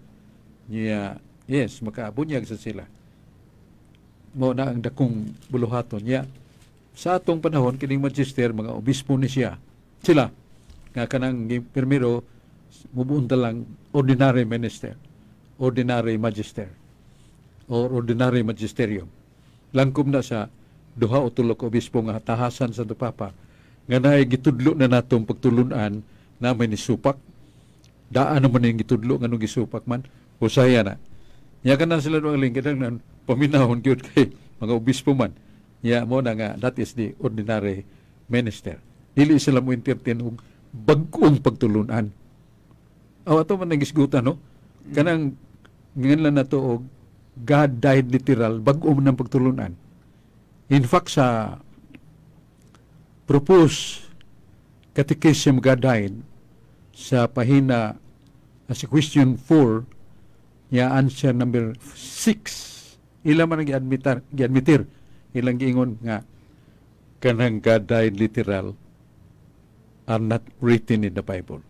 niya. Yes, makabunyag sa sila. Mao na ang dakong buluhaton niya sa atong panahon. Kining magister, mga obispo ni siya sila nga kanang pirmiro mubuunta lang ordinary minister, ordinary magister or ordinary magisterium. Langkob na sa duha o tulo ka obispo nga tahasan sa Papa nga naay gitudlo na natong pagtulunan na may nisupak. Daan naman yung gitudlo nga nung gisupak man usaya na nya kanan sila doang lingkid nan paminahon gyud kay mga obispo man. Nya mo na nga that is the ordinary minister. Dili sila mo entertain og bag-ong pagtulunan. Aw, ato man nagisgutan, no? Kanang ngan lang nato og God died literal, bag-o man ang pagtulunan. In fact, sa propose Catechism God died sa pahina sa question 4 ya answer number 6, ila man ang giadmitir, ilang giingon nga kanang God died literal are not written in the Bible.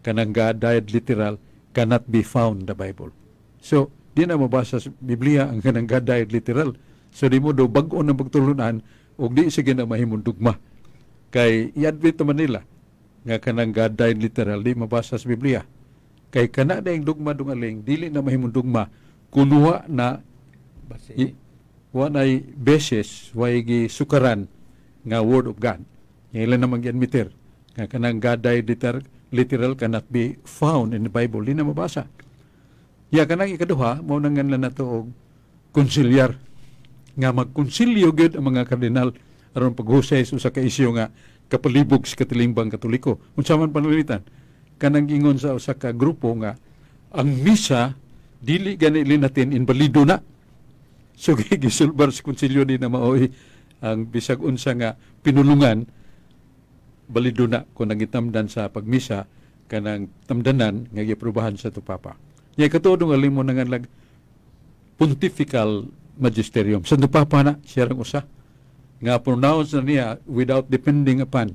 Kanang God died literal cannot be found in the Bible. So di na mabasa sa Biblia ang kanang God died literal. So di mo do bag-o ng pagtulunan ug di sige na mahimong dugma kay i-admit naman nila nga kanang God died literal di mabasa sa Biblia. Kay kana na yung dugma, dungaling, dili na mahimong dugma kunuha na Base. Wa nay basis, way gisukaran nga word of God. Nga ilan naman giadmitir nga kanang God died literal cannot be found in the Bible, di na mabasa. Ya kanang ikaduha, mao nang nganlan nato og conciliar nga magkonsilyo gyud ang mga kardinal aron paghusay sa usa ka isyu nga kapalibog sa katilingban Katoliko. Unsa man pananglitan kanang ingon sa usa ka grupo nga ang misa dili gani linatin, inbalido na. So gisulbar sa konsilyo, di na maoy ang bisag unsa nga pinulungan, balido na kung nangitamdan sa pagmisa kanang tamdanan nga giaprobahan sa Papa. Nya katuo nga limo na nga lag pontifical magisterium. Santo Papa na siya rang usa nga pronounce na niya without depending upon,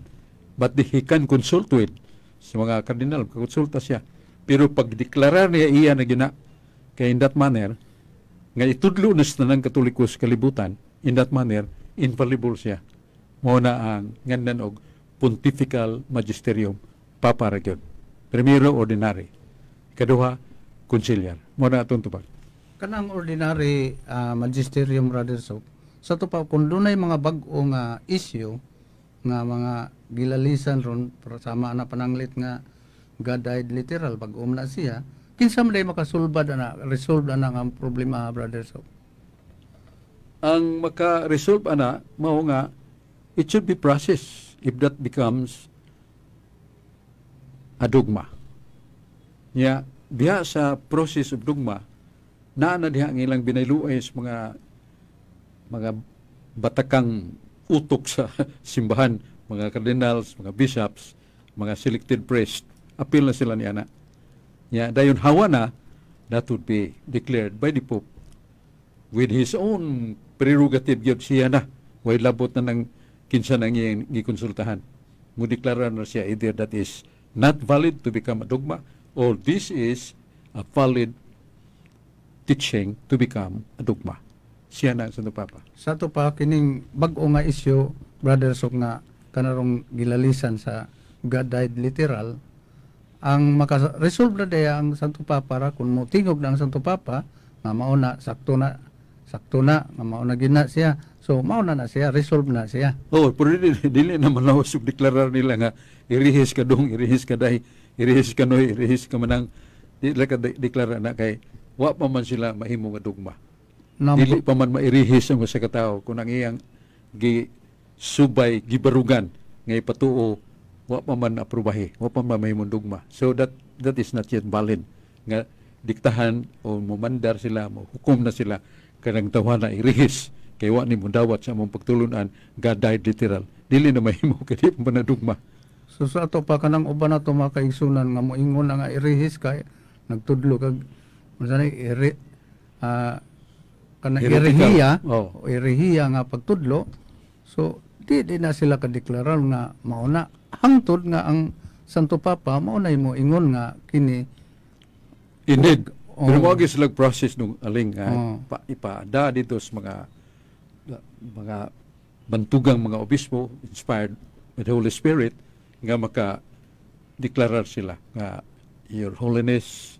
but he can consult with sa mga kardinal, konsulta siya, pero pag deklarar niya, iya na gina kay in that manner nga itudlo na sa tanang Katoliko sa kalibutan, in that manner infallible siya. Mao na ang ngandan og pontifical magisterium. Papa ra gyud primero, ordinary, ikaduha, conciliar. Mao na atong tubag. Kanang ordinary magisterium, Brother Sok, sa to pa, kung dunay mga bag-o nga issue nga mga gilalisan ron, pero sama na pananglit nga God died literal, bag-o man na siya, kinsa man day makasulbad ana, resolve ana nga problema, Brother Sok? Ang maka-resolve ana mao nga it should be processed if that becomes a dogma. Nya diha sa process of dogma, naa na diha ang ilang binayluay sa mga batakang utok sa simbahan, mga cardinals, mga bishops, mga selected priests, apil na sila niya na. Nya dayon hawa na, that would be declared by the Pope with his own prerogative gyud siya na, way labot na ng kinsa nang iyang gikonsultahan. Mo deklara na siya either that is not valid to become a dogma or this is a valid teaching to become a dogma. Siya na ang Santo Papa. Sa to pa, kining bag-o nga issue, Brother Sok, nga kanarong gilalisan sa God died literal, ang maka-resolve na daya ang Santo Papa ra kung mo tingog na ang Santo Papa nga mao na, sakto na, sakto na nga mao na gina siya. So mao na na siya, resolve na siya. Oh, pero dili na malawas og deklarar nila nga irihis ka dong, irihis ka dahi, irihis ka noy, irihis ka manang. Di la ka deklara na kay wa pa man sila mahimo nga dogma. Dili pa man mairihis ang usa ka tawo kung ang iyang gi subay, gibarugan nga ipatuo, wa pa man aprobahe, wa pa man mahimong dogma. So that is not yet valid nga diktahan o momandar sila, mo hukom na sila kanang tawhana irihis kay wa ni mudawat sa among pagtulunan, God died literal. Dili na mahimo kay di pa man na dogma. So sa ato pa, kanang uban na to, mga kaigsunan nga moingon na nga irihis kay nagtudlo kag unsa na iri kanang Heretical. erehiya. Oh. O erehiya nga pagtudlo, so di na sila kadeklarar nga mao na hangtod nga ang Santo Papa mao na mo ingon nga kini. Indeed. Oh. Pero mo sila process nung aling nga Oh. ipaada dito sa mga bantugang mga obispo inspired with the Holy Spirit nga maka deklarar sila nga, "Your Holiness,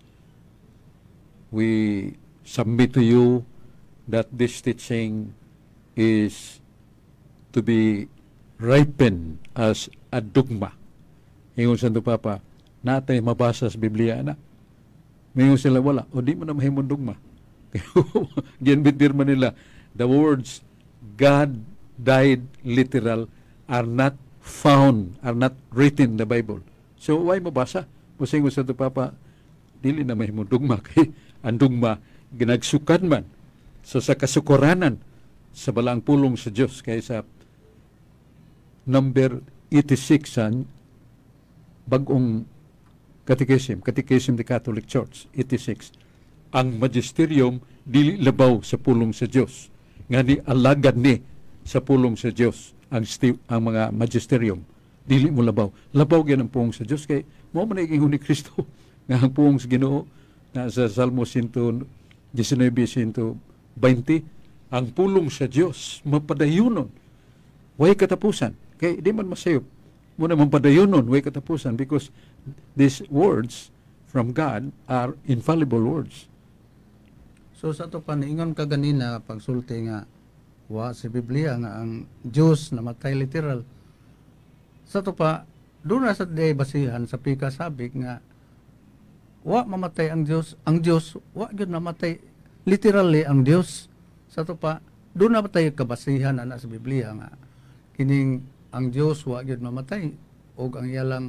we submit to you that this teaching is to be ripened as a dogma." Ingon Santo Papa, "Natay mabasa sa Biblia na?" Mayon sila, "Wala." O di mo na mahimong dogma. Giinbitir man nila, the words "God died literal" are not found, are not written in the Bible. So why mabasa? Musingon Santo Papa, dili na mahimong dogma kay ang dogma ginagsukan man sa kasukuranan sa balaang pulong sa Dios, kay sa number 86 sa bagong Catechism, Catechism the Catholic Church, 86. Ang magisterium dili labaw sa pulong sa Dios. Nga ni alagad ni sa pulong sa Dios ang mga magisterium. Dili mo labaw. Labaw gyud ang pulong sa Dios kay mao man ingon ni Kristo nga ang pulong sa Ginoo na sa Salmo 119, 120, ang pulong sa Dios mapadayunon way katapusan, kay di man masayop mo na mapadayunon way katapusan because these words from God are infallible words. So sa to pa, niingon ka ganina pagsulti nga wa sa Biblia nga ang Dios namatay literal. Sa to pa, doon na sa day basihan sa pika sabik nga wa mamatay ang Dios, ang Dios wa gyud namatay literally ang Dios. Sa to pa, doon na tayo kabasihan ana sa Biblia nga kining ang Dios wa gyud mamatay og ang iyalang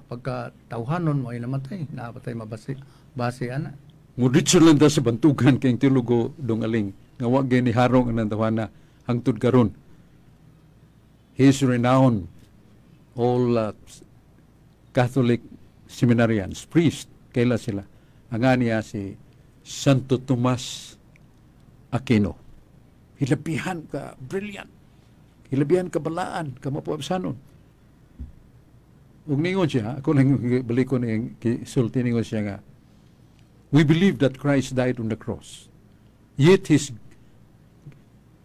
pagka tawhanon mo ay namatay na patay mabasi base ana? Nguditso lang ta sa bantugan kay tilugo, dong aling, nga wa gyud ni harong ang tawana hangtod karon. He is renowned. All Catholic seminarians, priest, kaila sila. Ang niya si Santo Tomas Aquino. Hilabihan ka brilliant. Hilabihan ka balaan, ka mapuabsanon. Ug ningon siya, ako lang balik ko ni sulti, ningon siya nga, "We believe that Christ died on the cross. Yet his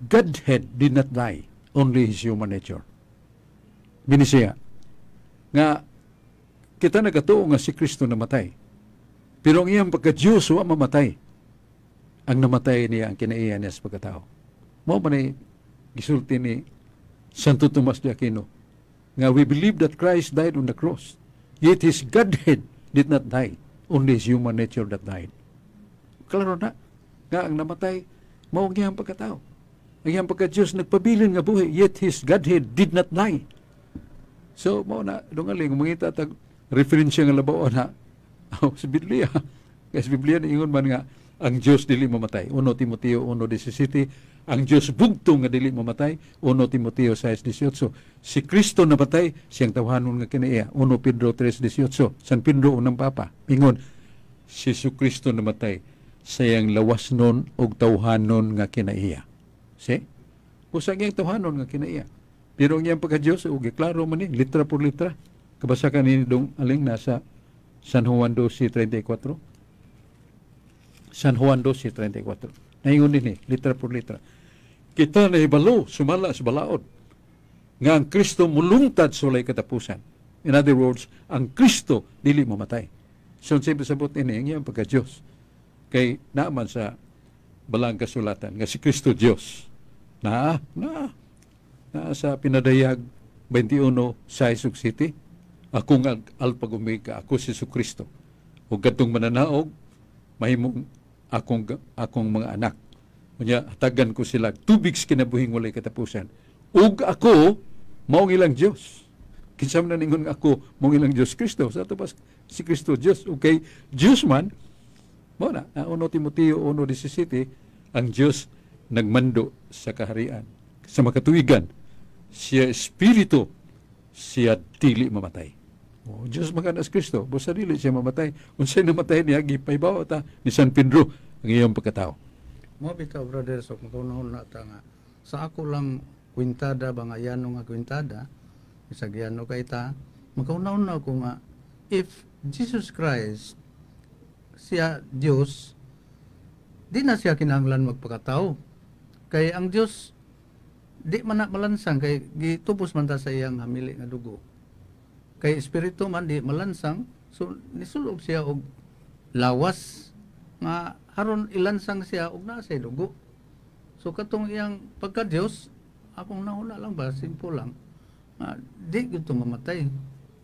Godhead did not die, only his human nature." Binisiya nga kita nagatuo nga si Kristo namatay. Pero ang iyang pagka-Diyos wa mamatay. Ang namatay niya ang kinaiya niya sa pagkatao. Mao man ni gisulti ni Santo Tomas de Aquino nga we believe that Christ died on the cross. Yet his Godhead did not die, only his human nature that died. Klaro na nga ang namatay mao ang iyang pagkatao. Ang iyang pagka-Diyos nagpabilin nga buhi, yet his Godhead did not die. So mao na, dungaling mangita tag referensya nga labaw na, oh, sa Biblia. Kaya sa Biblia niingon man nga ang Dios dili mamatay. 1 Timoteo 1:17, ang Dios bugtong nga dili mamatay. 1 Timoteo 6:18, si Kristo namatay siyang tawhanon nga kinaiya. 1 Pedro 3:18, San Pedro unang papa. Ingon si Kristo namatay sa iyang lawasnon og tawhanon nga kinaiya. Si? Usa iyang tawhanon nga kinaiya. Pero ang iyang pagka-Diyos, og klaro man ni, litra por litra. Kabasa ka ni dong aling nasa San Juan 12:34. San Juan 12:34. Naingon din ni, litra por litra. Kita nahibalo, sumala sa balaod, nga ang Kristo mulungtad sa walay katapusan. In other words, ang Kristo dili mamatay. So, siyempre sabot ini, ang iyang pagka-Diyos. Kay naaman sa balang kasulatan, nga si Kristo Diyos. Na sa Pinadayag 21 sa City, ako nga Alpha Omega, ako si Kristo. Ug kadtong mananaog, mahimong akong mga anak. Unya hatagan ko sila tubig sa kinabuhing walay katapusan. Ug ako mao ang ilang Dios. Kinsa man ningon nga ako mao ilang Dios? Kristo. Sa ato pas si Kristo Dios. Okay, Dios man mao na, 1 Timoteo 1:17, ang Dios nagmando sa kaharian sa makatuigan, siya espiritu, siya dili mamatay. Oh, Diyos magana si Kristo, busa dili siya mamatay. Unsay namatay niya, gipahibaw ta ni San Pedro ang iyang pagkatao. Mo bitaw, brother, so makaunahon na ta nga sa ako lang kwintada ba nga yano nga kwintada bisag yano kay ta, makaunahon na ako nga if Jesus Christ siya Dios, di na siya kinahanglan magpakatao kay ang Dios di man na malansang kay gitubos man ta sa iyang hamili nga dugo, kay espiritu man, di malansang. So nisulob siya og lawas nga haron ilansang siya og naa say dugo. So katong iyang pagka Dios, akong nahuna lang ba, simple lang nga di gyud to mamatay.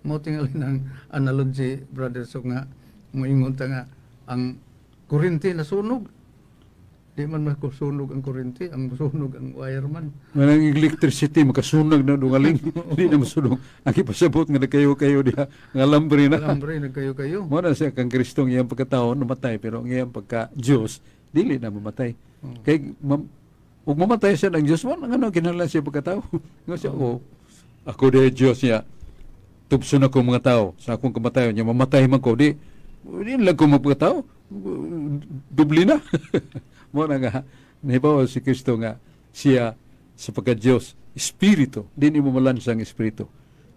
Mo tingali ng analogy, brother, so nga moingon ta nga ang kuryente nasunog, di man masunog ang kuryente, ang masunog ang wireman. Manang electricity makasunog na, dungaling, di na masunog. Ang ipasabot nga nagkayo-kayo diha nga alambre na. Alambre nagkayo-kayo. Mo na siya kang Kristong iyang pagkatao namatay, pero ang iyang pagka Dios dili na mamatay. Kay ug mamatay siya ng Dios mo, ano kinahanglan siya pagkatao? Nga siya, oh, ako di Dios niya. Tubson ako mga tao sa akong kamatayon niya, mamatay man ko, di di lang ko magpagkatao. Dubli na. Mo na nga nahibaw si Kristo nga siya sa pagka Dios espiritu, di nimo malansang espiritu.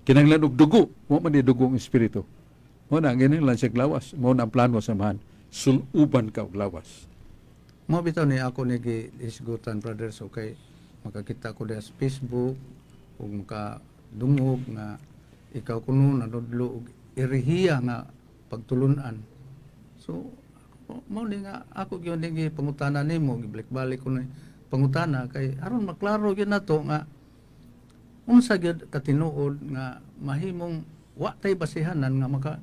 Kinahanglan og dugo, mo man di dugo ang espiritu. Mo na kinahanglan siya lawas, mo na ang plano sa Amahan, suluban ka og lawas. Mo bitaw ni ako ni gihisgutan, brother, so kay makakita ko diha sa Facebook ug makadungog nga ikaw kuno nanudlo og erehiya nga pagtulunan. So mao ni nga ako gyud ni pangutana nimo, gibalik-balik ko ni pangutana kay aron maklaro gyud nato nga unsa gyud katinuod nga mahimong wa tay basihanan nga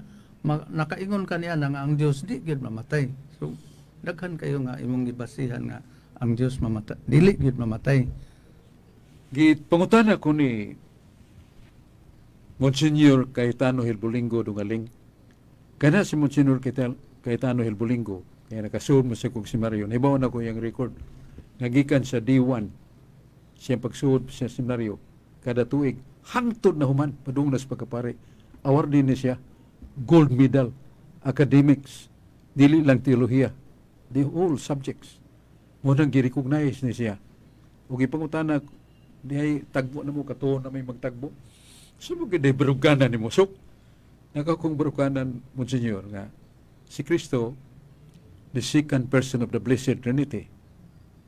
nakaingon ka niya nga ang Dios di gyud mamatay. So daghan kayo nga imong gibasihan nga ang Dios mamatay, dili gyud mamatay. Gipangutana ko ni Monsignor Cayetano Hilbolingo, dungaling. Kana si Monsignor Cayetano Hilbolingo, kaya nakasuod mo sa kong seminaryo. Nahibaw na ko yung record. Nagikan sa D1, siya pagsuod sa seminaryo, kada tuig, hangtod na human, padung na sa pagkapare. Award din ni siya, gold medal, academics, dili lang teolohiya, the whole subjects. Mo nang gi-recognize ni siya. Ug ipangutana dihay tagbo na mo katuo na may magtagbo. So mo gid baruganan nimo sok. Naka kong baruganan, Monsignor, nga si Kristo, the second person of the Blessed Trinity.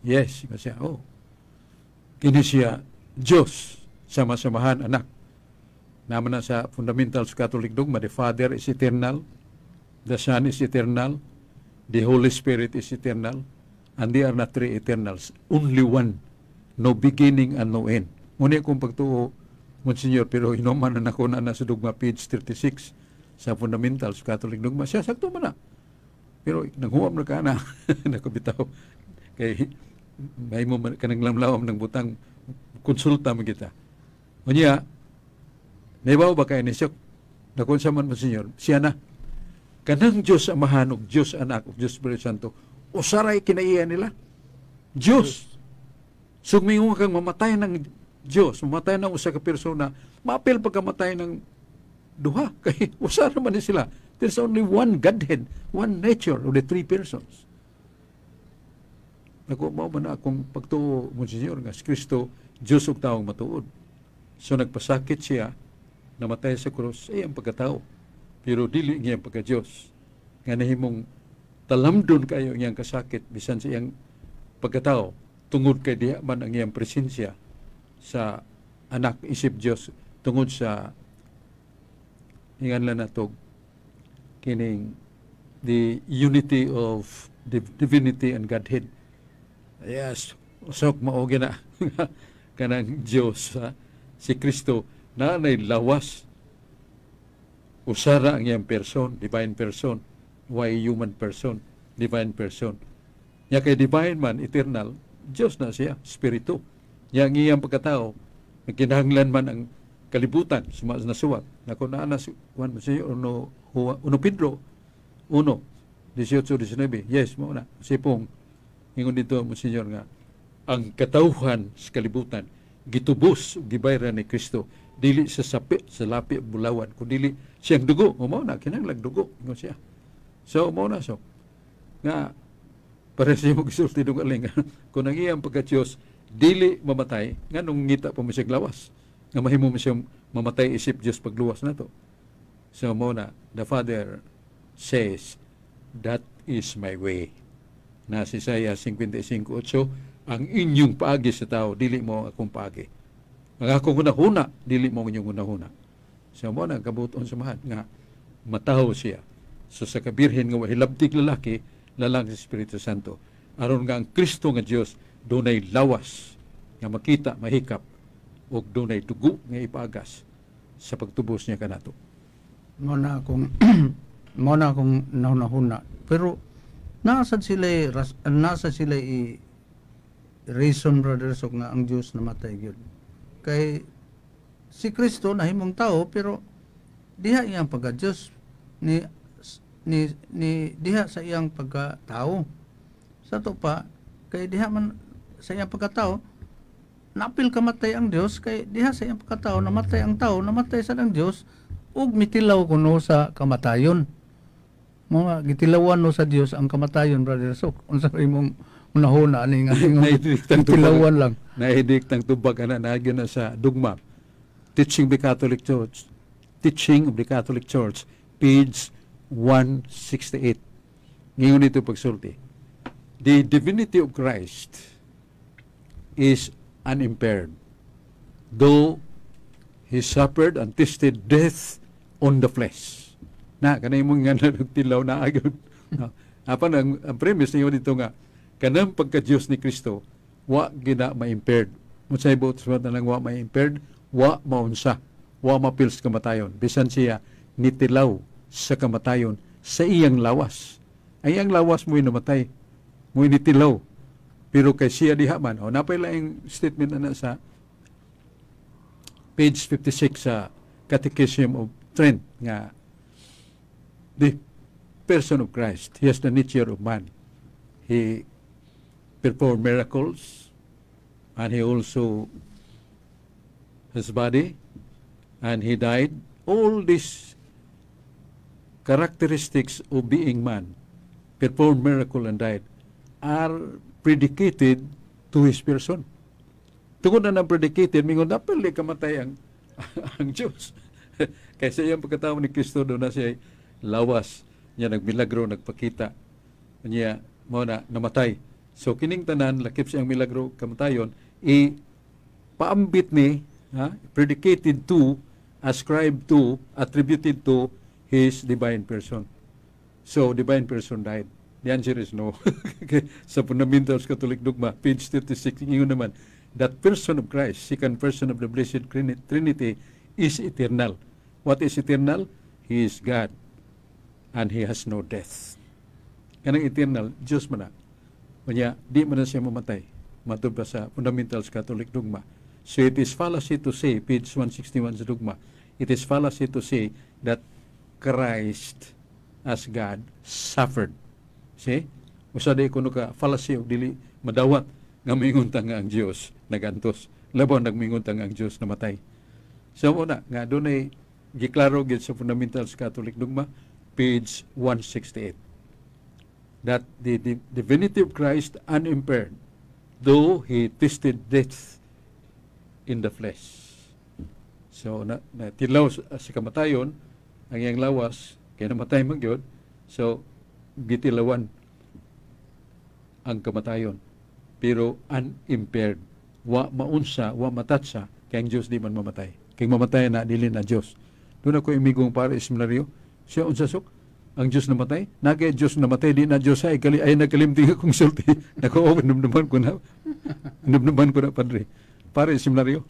Yes, ingon siya. Oh. Kini siya Diyos sama sa Amahan, Anak. Naman na sa Fundamentals Catholic Dogma, the Father is eternal, the Son is eternal, the Holy Spirit is eternal, and they are not three eternals, only one, no beginning and no end. Ngunit kung pagtuo, Monsignor, pero hinuman na nako na sa Dogma, page 36 sa Fundamentals Catholic Dogma, siya sakto man na. Pero nanghuam na ka na, nakabitaw. Kay may mo man kanang lamlawam ng butang, konsulta mo kita. Unya, naibaw ba kay ni siya? Nakon sa man, Monsignor, siya na. Kanang Diyos Amahan ug Diyos Anak ug Diyos Espiritu Santo, usaray kinaiya nila. Diyos. So mingon kang mamatay ng Diyos, mamatay ng usa ka persona, maapil pagkamatay ng duha kay usa naman ni sila. There's only one Godhead, one nature of the three persons. Naku, mao man na akong pagtuo, Monsignor, nga si Kristo, Diyos ug taong matuod. So nagpasakit siya, namatay sa krus, ay ang pagkatao. Pero dili niya ang pagka-Diyos. Nga nahimong talamdon kayo ang iyang kasakit bisan sa iyang pagkatao, tungod kay diha man ang iyang presensya sa anak isip Diyos, tungod sa ingan lang nato kining the unity of the divinity and Godhead. Yes, usok mao na kanang Dios, ha? Si Kristo na nay lawas, usara ang iyang person, divine person, why human person, divine person. Nya kay divine man, eternal, Diyos na siya, spirito. Nya ang iyang pagkatao, nagkinahanglan man ang kalibutan, suma nasuwat. Nako naa na si Juan si uno, uno Pedro, 1, 18, 19. Yes, mao na. Sipong, ingon dito, Monsignor, nga, ang katawhan sa kalibutan, gitubos, ug gibayran ni Kristo, dili sa sapi, sa lapi, bulawan, kun dili siyang dugo, o mao na, kinahanglan dugo, ingon siya. So, mao na so. Nga, para sa imo gisulti dong aling, kung ang iyang pagka-Diyos, dili mamatay, nga nung ngita pa mo siya lawas, nga mahimo mo siyang mamatay isip Diyos pagluwas na to. So, mao na, the Father says, "That is my way." Na si Isaiah 55:8, ang inyong paagi sa tao, dili mo ang akong paagi. Ang akong hunahuna, dili mo ang inyong hunahuna. So, mao na, kabuton samahan, nga matawo siya. So, sa kabirhen nga hilabtig lalaki, lalang sa Espiritu Santo. Aron nga ang Kristo nga Dios dunay lawas nga makita, mahikap, ug dunay dugo nga ipagas sa pagtubos niya kanato. Mo na akong nahunahuna. Pero nasa sila i reason, brother Sok, nga ang Dios namatay gyud. Kay si Kristo nahimong tao pero diha iyang pagka-Dios ni ni ni diha sa iyang pagka-tao. Sa to pa kay diha man sa iyang pagkatao napil kamatay ang Dios, kay diha sa iyang pagkatao namatay ang tao, namatay sa ang Dios ug mitilaw kuno sa kamatayon. Mga gitilawan no sa Dios ang kamatayon, brother Sok. Unsa imong hunahuna ani nga Naidiktang gitilawan lang? Naidiktang tubag ana na sa dugma. Teaching of the Catholic Church. Teaching of the Catholic Church, page 168. Ngayon ito pagsulti. The divinity of Christ is unimpaired, though he suffered and tasted death on the flesh. Na, kanay mong nga nagtilaw na agad. No. Apan ang premise niyo dito nga, kanang pagka-Diyos ni Kristo, wa gina ma-impaired. Unsay buot sa nang wa ma-impaired, wa maunsa, wa mapil sa kamatayon. Bisan siya nitilaw sa kamatayon sa iyang lawas. Ang iyang lawas mo'y namatay, mo'y nitilaw. Pero kay siya diha man, o napay laing statement na sa page 56 sa Catechism of Trent nga the person of Christ, he has the nature of man. He performed miracles and he also his body and he died. All these characteristics of being man, performed miracle and died, are predicated to his person. Tungod na nang predicated, mingon dapat di kamatay ang ang Diyos. Kaysa iyang pagkatao ni Kristo, doon na siya lawas niya, nagmilagro, nagpakita niya, mo na namatay. So kining tanan, lakip siyang milagro, kamatayon, i paambit ni, ha, predicated to, ascribed to, attributed to his divine person. So divine person died. The answer is no. Sa Fundamentals Catholic Dogma, page 36, ingon naman, that person of Christ, second person of the Blessed Trinity, is eternal. What is eternal? He is God and He has no death. Kanang eternal, Diyos man na. Unya, di man na siya mamatay. Matod pa sa Fundamentals Catholic Dogma. So it is fallacy to say, page 161 sa dogma, it is fallacy to say that Christ as God suffered. See? Usa di kuno ka fallacy og dili madawat nga mingon ta nga ang Dios nagantos. Labaw nagmingon ta nga ang Dios namatay. So mo na nga dunay giklaro gyud sa Fundamentals Catholic Dogma, page 168, that the divinity of Christ unimpaired, though he tasted death in the flesh. So na tilaw sa kamatayon ang iyang lawas kay namatay man gyud. So gitilawan ang kamatayon pero unimpaired, wa maunsa, wa matatsa, kay ang Dios di man mamatay. Kay mamatay na, dili na Dios. Doon ako imigong pare seminaryo siya, "Unsa, Sok, ang Dios namatay? Nagay Dios namatay, di na Dios." Ay kali ay nagkalimti akong sulti. Nako, oh, numduman ko na, numduman ko na, padre. Pare seminaryo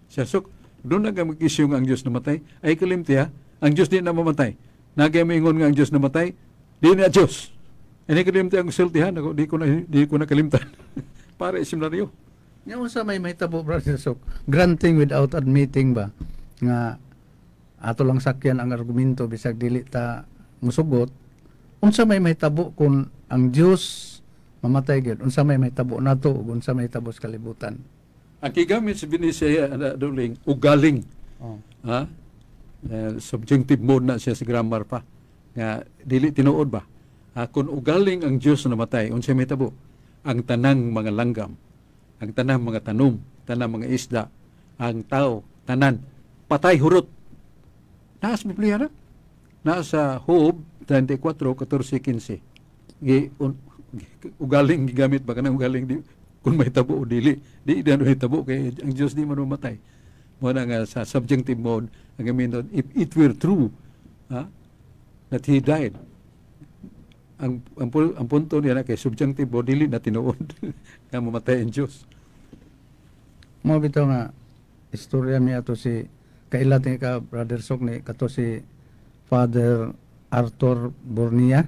siya. "Sok, doon na mag nga ang Dios namatay, ay kalimti ha. Ang Dios di na mamatay. Nagay moingon nga ang Dios namatay, di na Dios." Ay kalimti ang sulti ha. Nako, di ko na kalimtan. Pare seminaryo. Nya unsa may mahitabo, Brother Sok, granting without admitting ba nga ato lang sakyan ang argumento bisag dili ta musugot, unsa may mahitabo kung ang Dios mamatay gyud? Unsa may mahitabo nato ug unsa may mahitabo sa kalibutan? Ang gigamit sa Binisaya na duling ugaling. Oh. Ha? Eh, subjunctive mode na siya sa grammar pa. Nga dili tinuod ba? Ha, kung ugaling ang Dios namatay, unsa may tabo? Ang tanang mga langgam, ang tanang mga tanom, tanang mga isda, ang tao, tanan patay hurot. Naa sa Biblia na. Naa sa Job 34, 14, 15. Ugaling gigamit ba kanang ugaling di kung may tabo o dili di di ano hitabo kay ang Dios di man mamatay. Mo na nga sa subjunctive mode ang gamiton, if it were true, ha, that he died. Ang punto niya na kay subjunctive mode, dili na tinuod nga mamatay ang Dios. Mo bitaw nga istorya mi ato si kailat ni ka, Brother Sok, ni kato si Father Arthur Bornia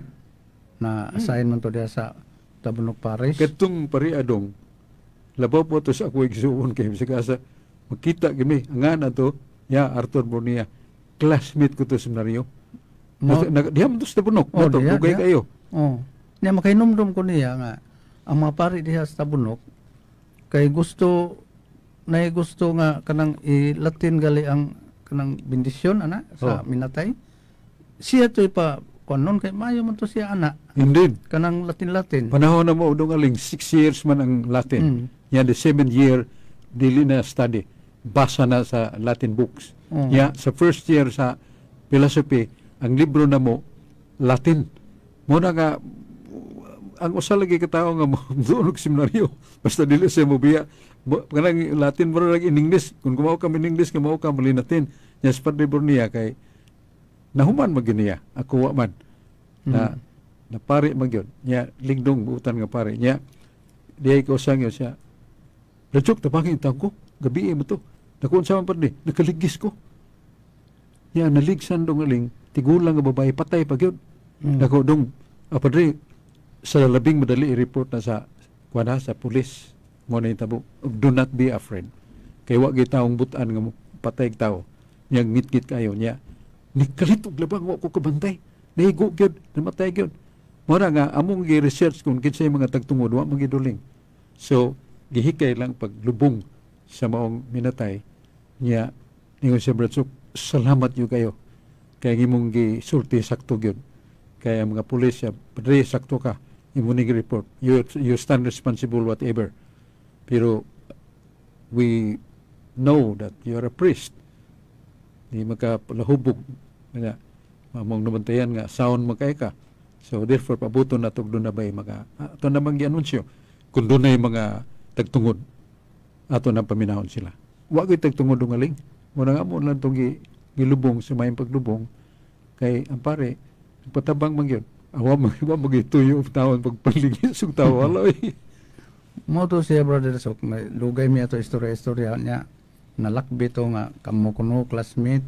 na assign man to diha sa Tabunok Parish. Katong pari adong labaw po to sa ako igsuon kay sa kasa makita gimi ang nga to ya Arthur Bornia, classmate ko to sa seminaryo. Diha man to sa Tabunok. Oh, nato diha, dugay diha. kayo. Oh. Nya makainomdom ko niya nga ang mga pari diha sa Tabunok kay gusto nay gusto nga kanang i-Latin gali ang kanang bendisyon ana sa minatay. Siya to ipa kuan kay maayo man to siya ana Indeed. kanang Latin-Latin. Panahon na mo udong aling 6 years man ang Latin. Yan, the seventh year dili na study, basa na sa Latin books. Ya sa first year sa philosophy, ang libro na mo Latin. Mo na nga ang usa lagi ka tawo nga mo doon og seminaryo basta dili siya mobiya. Kanang Latin mo lang in English, kung kumaw ka in English, kumaw ka mali Latin. Nya sa Padre Bornia kay nahuman man gyud niya, ako wa man na na pare man gyud nya, lingdong buutan nga pare nya. Diay ko sang siya, "Rajuk, tabangin ko gabi mo to." Nakuha sa man, padre, nakaligis ko nya, naligsan dong aling tigulang nga babae, patay pa gyud. Nako dong, ah, padre, sa labing madali i-report na sa kuan ha, sa pulis mo na tabo. Do not be afraid kay wa gyud taong butan nga mo patay og tao nya, ngitngit kayo nya, nikalit og labang, wa ko kabantay, nahigo gyud, namatay gyud. Mo na nga among gi-research kung kinsay mga tagtungod, wa man giduling. So gihikay lang paglubong sa maong minatay niya. Ningon siya, "Brad Sok, salamat gyud kayo kay imong gisulti sakto gyud." Kaya ang mga pulis siya, "Padre, sakto ka." Imo ning report. You stand responsible whatever. Pero we know that you are a priest. Di makapalahubog nga among nabantayan nga sound makay ka. So therefore pabuton na tog doon na bay mga ato namang gianunsyo kung dunay mga tagtungod ato nang paminahon sila. Wa gyud tagtungod ngaling. Muna nga mo lang tong gilubong sa mayong paglubong kay ang pare patabang man gyud. Awa man wa magituyo og taon pagpalingis og tawo wala oy. Mo to siya brother Sok, may lugay mi ato istorya-istorya niya. Nalakbi to nga kamo kuno classmate.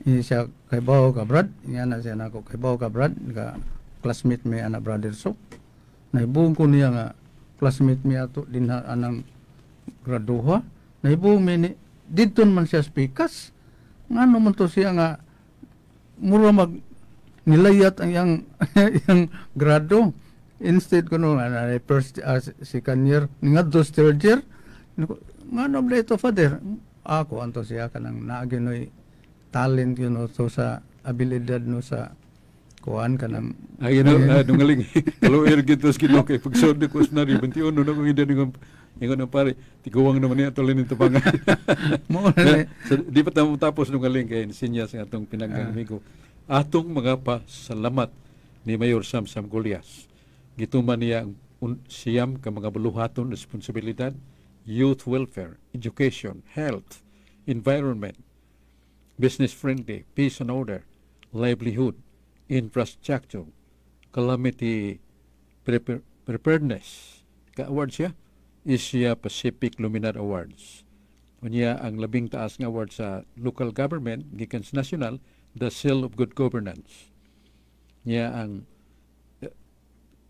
Ini siya kay bawo ka brad, niya na siya nako kay bawo ka brad, ka classmate mi ana brother Sok. Nahibuong ko niya nga classmate mi ato dinha anang graduha. Nahibuong mi ni didto man siya speakers. Ngano man to siya nga mura mag nilayat ang iyang iyang grado. Instead kuno na first second year ngadto third year, ngano ba ito father ako anto siya kanang naagi noy talent yun so sa abilidad no sa kuan kanang ay no nungaling kaluir gito sa Ginoo kay pagsod ko sa nari 21 na kong edad ingon ang pare tiguwang naman niya tuloy nito pangan mo na so, di pa tamo tapos nungaling kay sinyas nga atong pinanggang amigo atong mga pasalamat ni Mayor Samsam Golias. Gituman niya ang siyam ka mga buluhaton responsibilidad, youth welfare, education, health, environment, business friendly, peace and order, livelihood, infrastructure, calamity preparedness. Ka-award siya, Asia Pacific Luminar Awards. Unya ang labing taas nga award sa local government gikan sa national, the Seal of Good Governance. Niya ang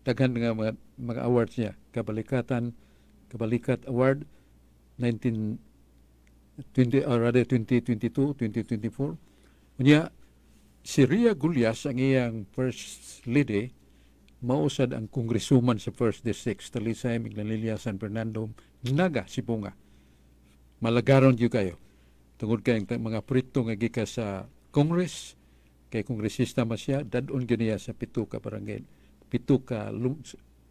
daghan nga mga awards niya. Kabalikat Award 1920 or rather 2022, 2024. Unya si Ria Gullas ang iyang first lady mausad ang kongresuman sa First District Talisay, Minglanilla, San Fernando, Naga, Sibonga. Malagaron gyud kayo. Tungod kay ang mga proyekto nga gikan sa Congress, kay kongresista man siya, dadon gyud niya sa 7 ka barangay, 7 ka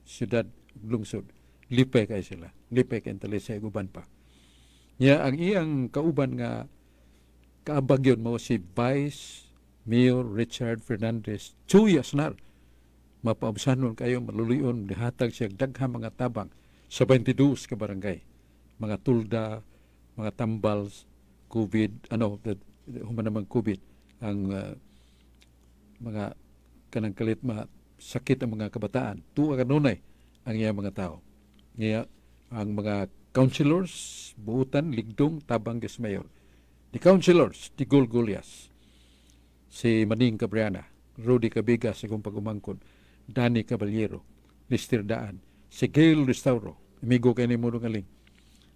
syudad lungsod. Lipay kay sila. Lipay kay Talisay uban pa. Niya ang iyang kauban nga kaabag yun mao si Vice Mayor Richard Fernandez Chuy Asnar. Mapaabsanon kayo, maluluyon, dihatag siya daghang mga tabang sa 22 ka barangay. Mga tulda, mga tambal, COVID, human naman COVID, ang mga kanang kalit sakit ang mga kabataan. Tuwa kanunay ang iyang mga tao. Niya ang mga councilors, buutan, ligdong, tabang ges mayor. The councilors, Tigol Golias, si Maning Cabriana, Rudy Cabigas, akong pagumangkon, Danny Caballero, Lister Daan, si Gail Restauro, amigo kay ni Muro Ngaling,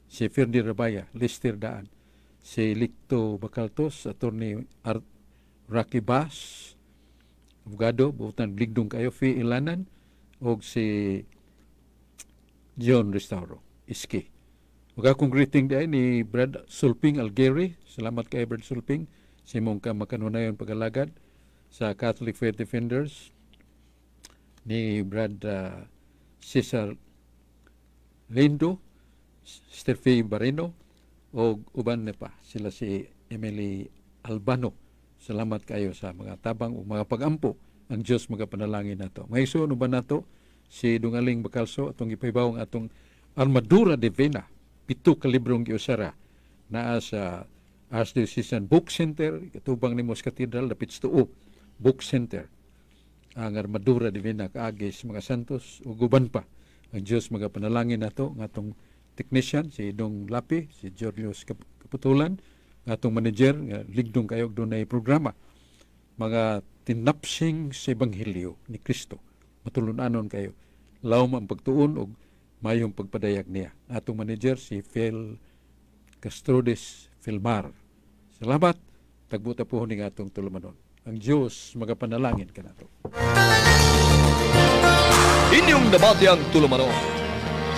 si Ferdi Rabaya, Lister Daan, si Licto Bacaltos, Attorney Rocky Bass, abogado, buutan ligdong kayo, Fi Ilanan, og si John Restauro, Iski. Ug akong greeting diay ni Brad Sulping Algeri. Salamat kay Brad Sulping. Simong ka makanunayon pagalagad sa Catholic Faith Defenders ni Brad Cesar Lindo, Steffi Barino, o uban na pa sila si Emily Albano. Salamat kayo sa mga tabang o mga pagampo. Ang Diyos magapanalangin nato. May isuon uban nato si Dungaling Bacalso atong gipahibaw ang atong Armadura Divina, 7 ka librong giusara naa sa Archdiocesan Book Center, katubang ni Mos Cathedral, dapit sa tuo Book Center. Ang Armadura Divina kaagi sa mga santos ug uban pa. Ang Diyos magapanalangin nato ng atong technician si Dong Lapi, si Julius Kaputulan, ng atong manager nga ligdong kayo og dunay programa mga tinapsing sa Ebanghelyo ni Kristo. Matulun-anon kayo. Lawom ang pagtuon og mayong pagpadayag niya. Atong manager si Phil Castrodes Filmar. Salamat. Tagbuta po ni atong tulumanon. Ang Diyos magapanalangin kanato. Inyong nabati ang tulumanon.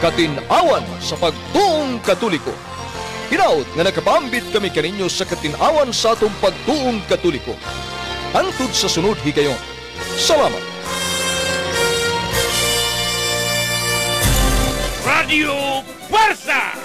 Katinawan sa pagtuong Katoliko. Hinaut nga nakapambit kami kaninyo sa katinawan sa atong pagtuong Katoliko. Hangtod sa sunod higayon. Salamat. Radio Fuerza.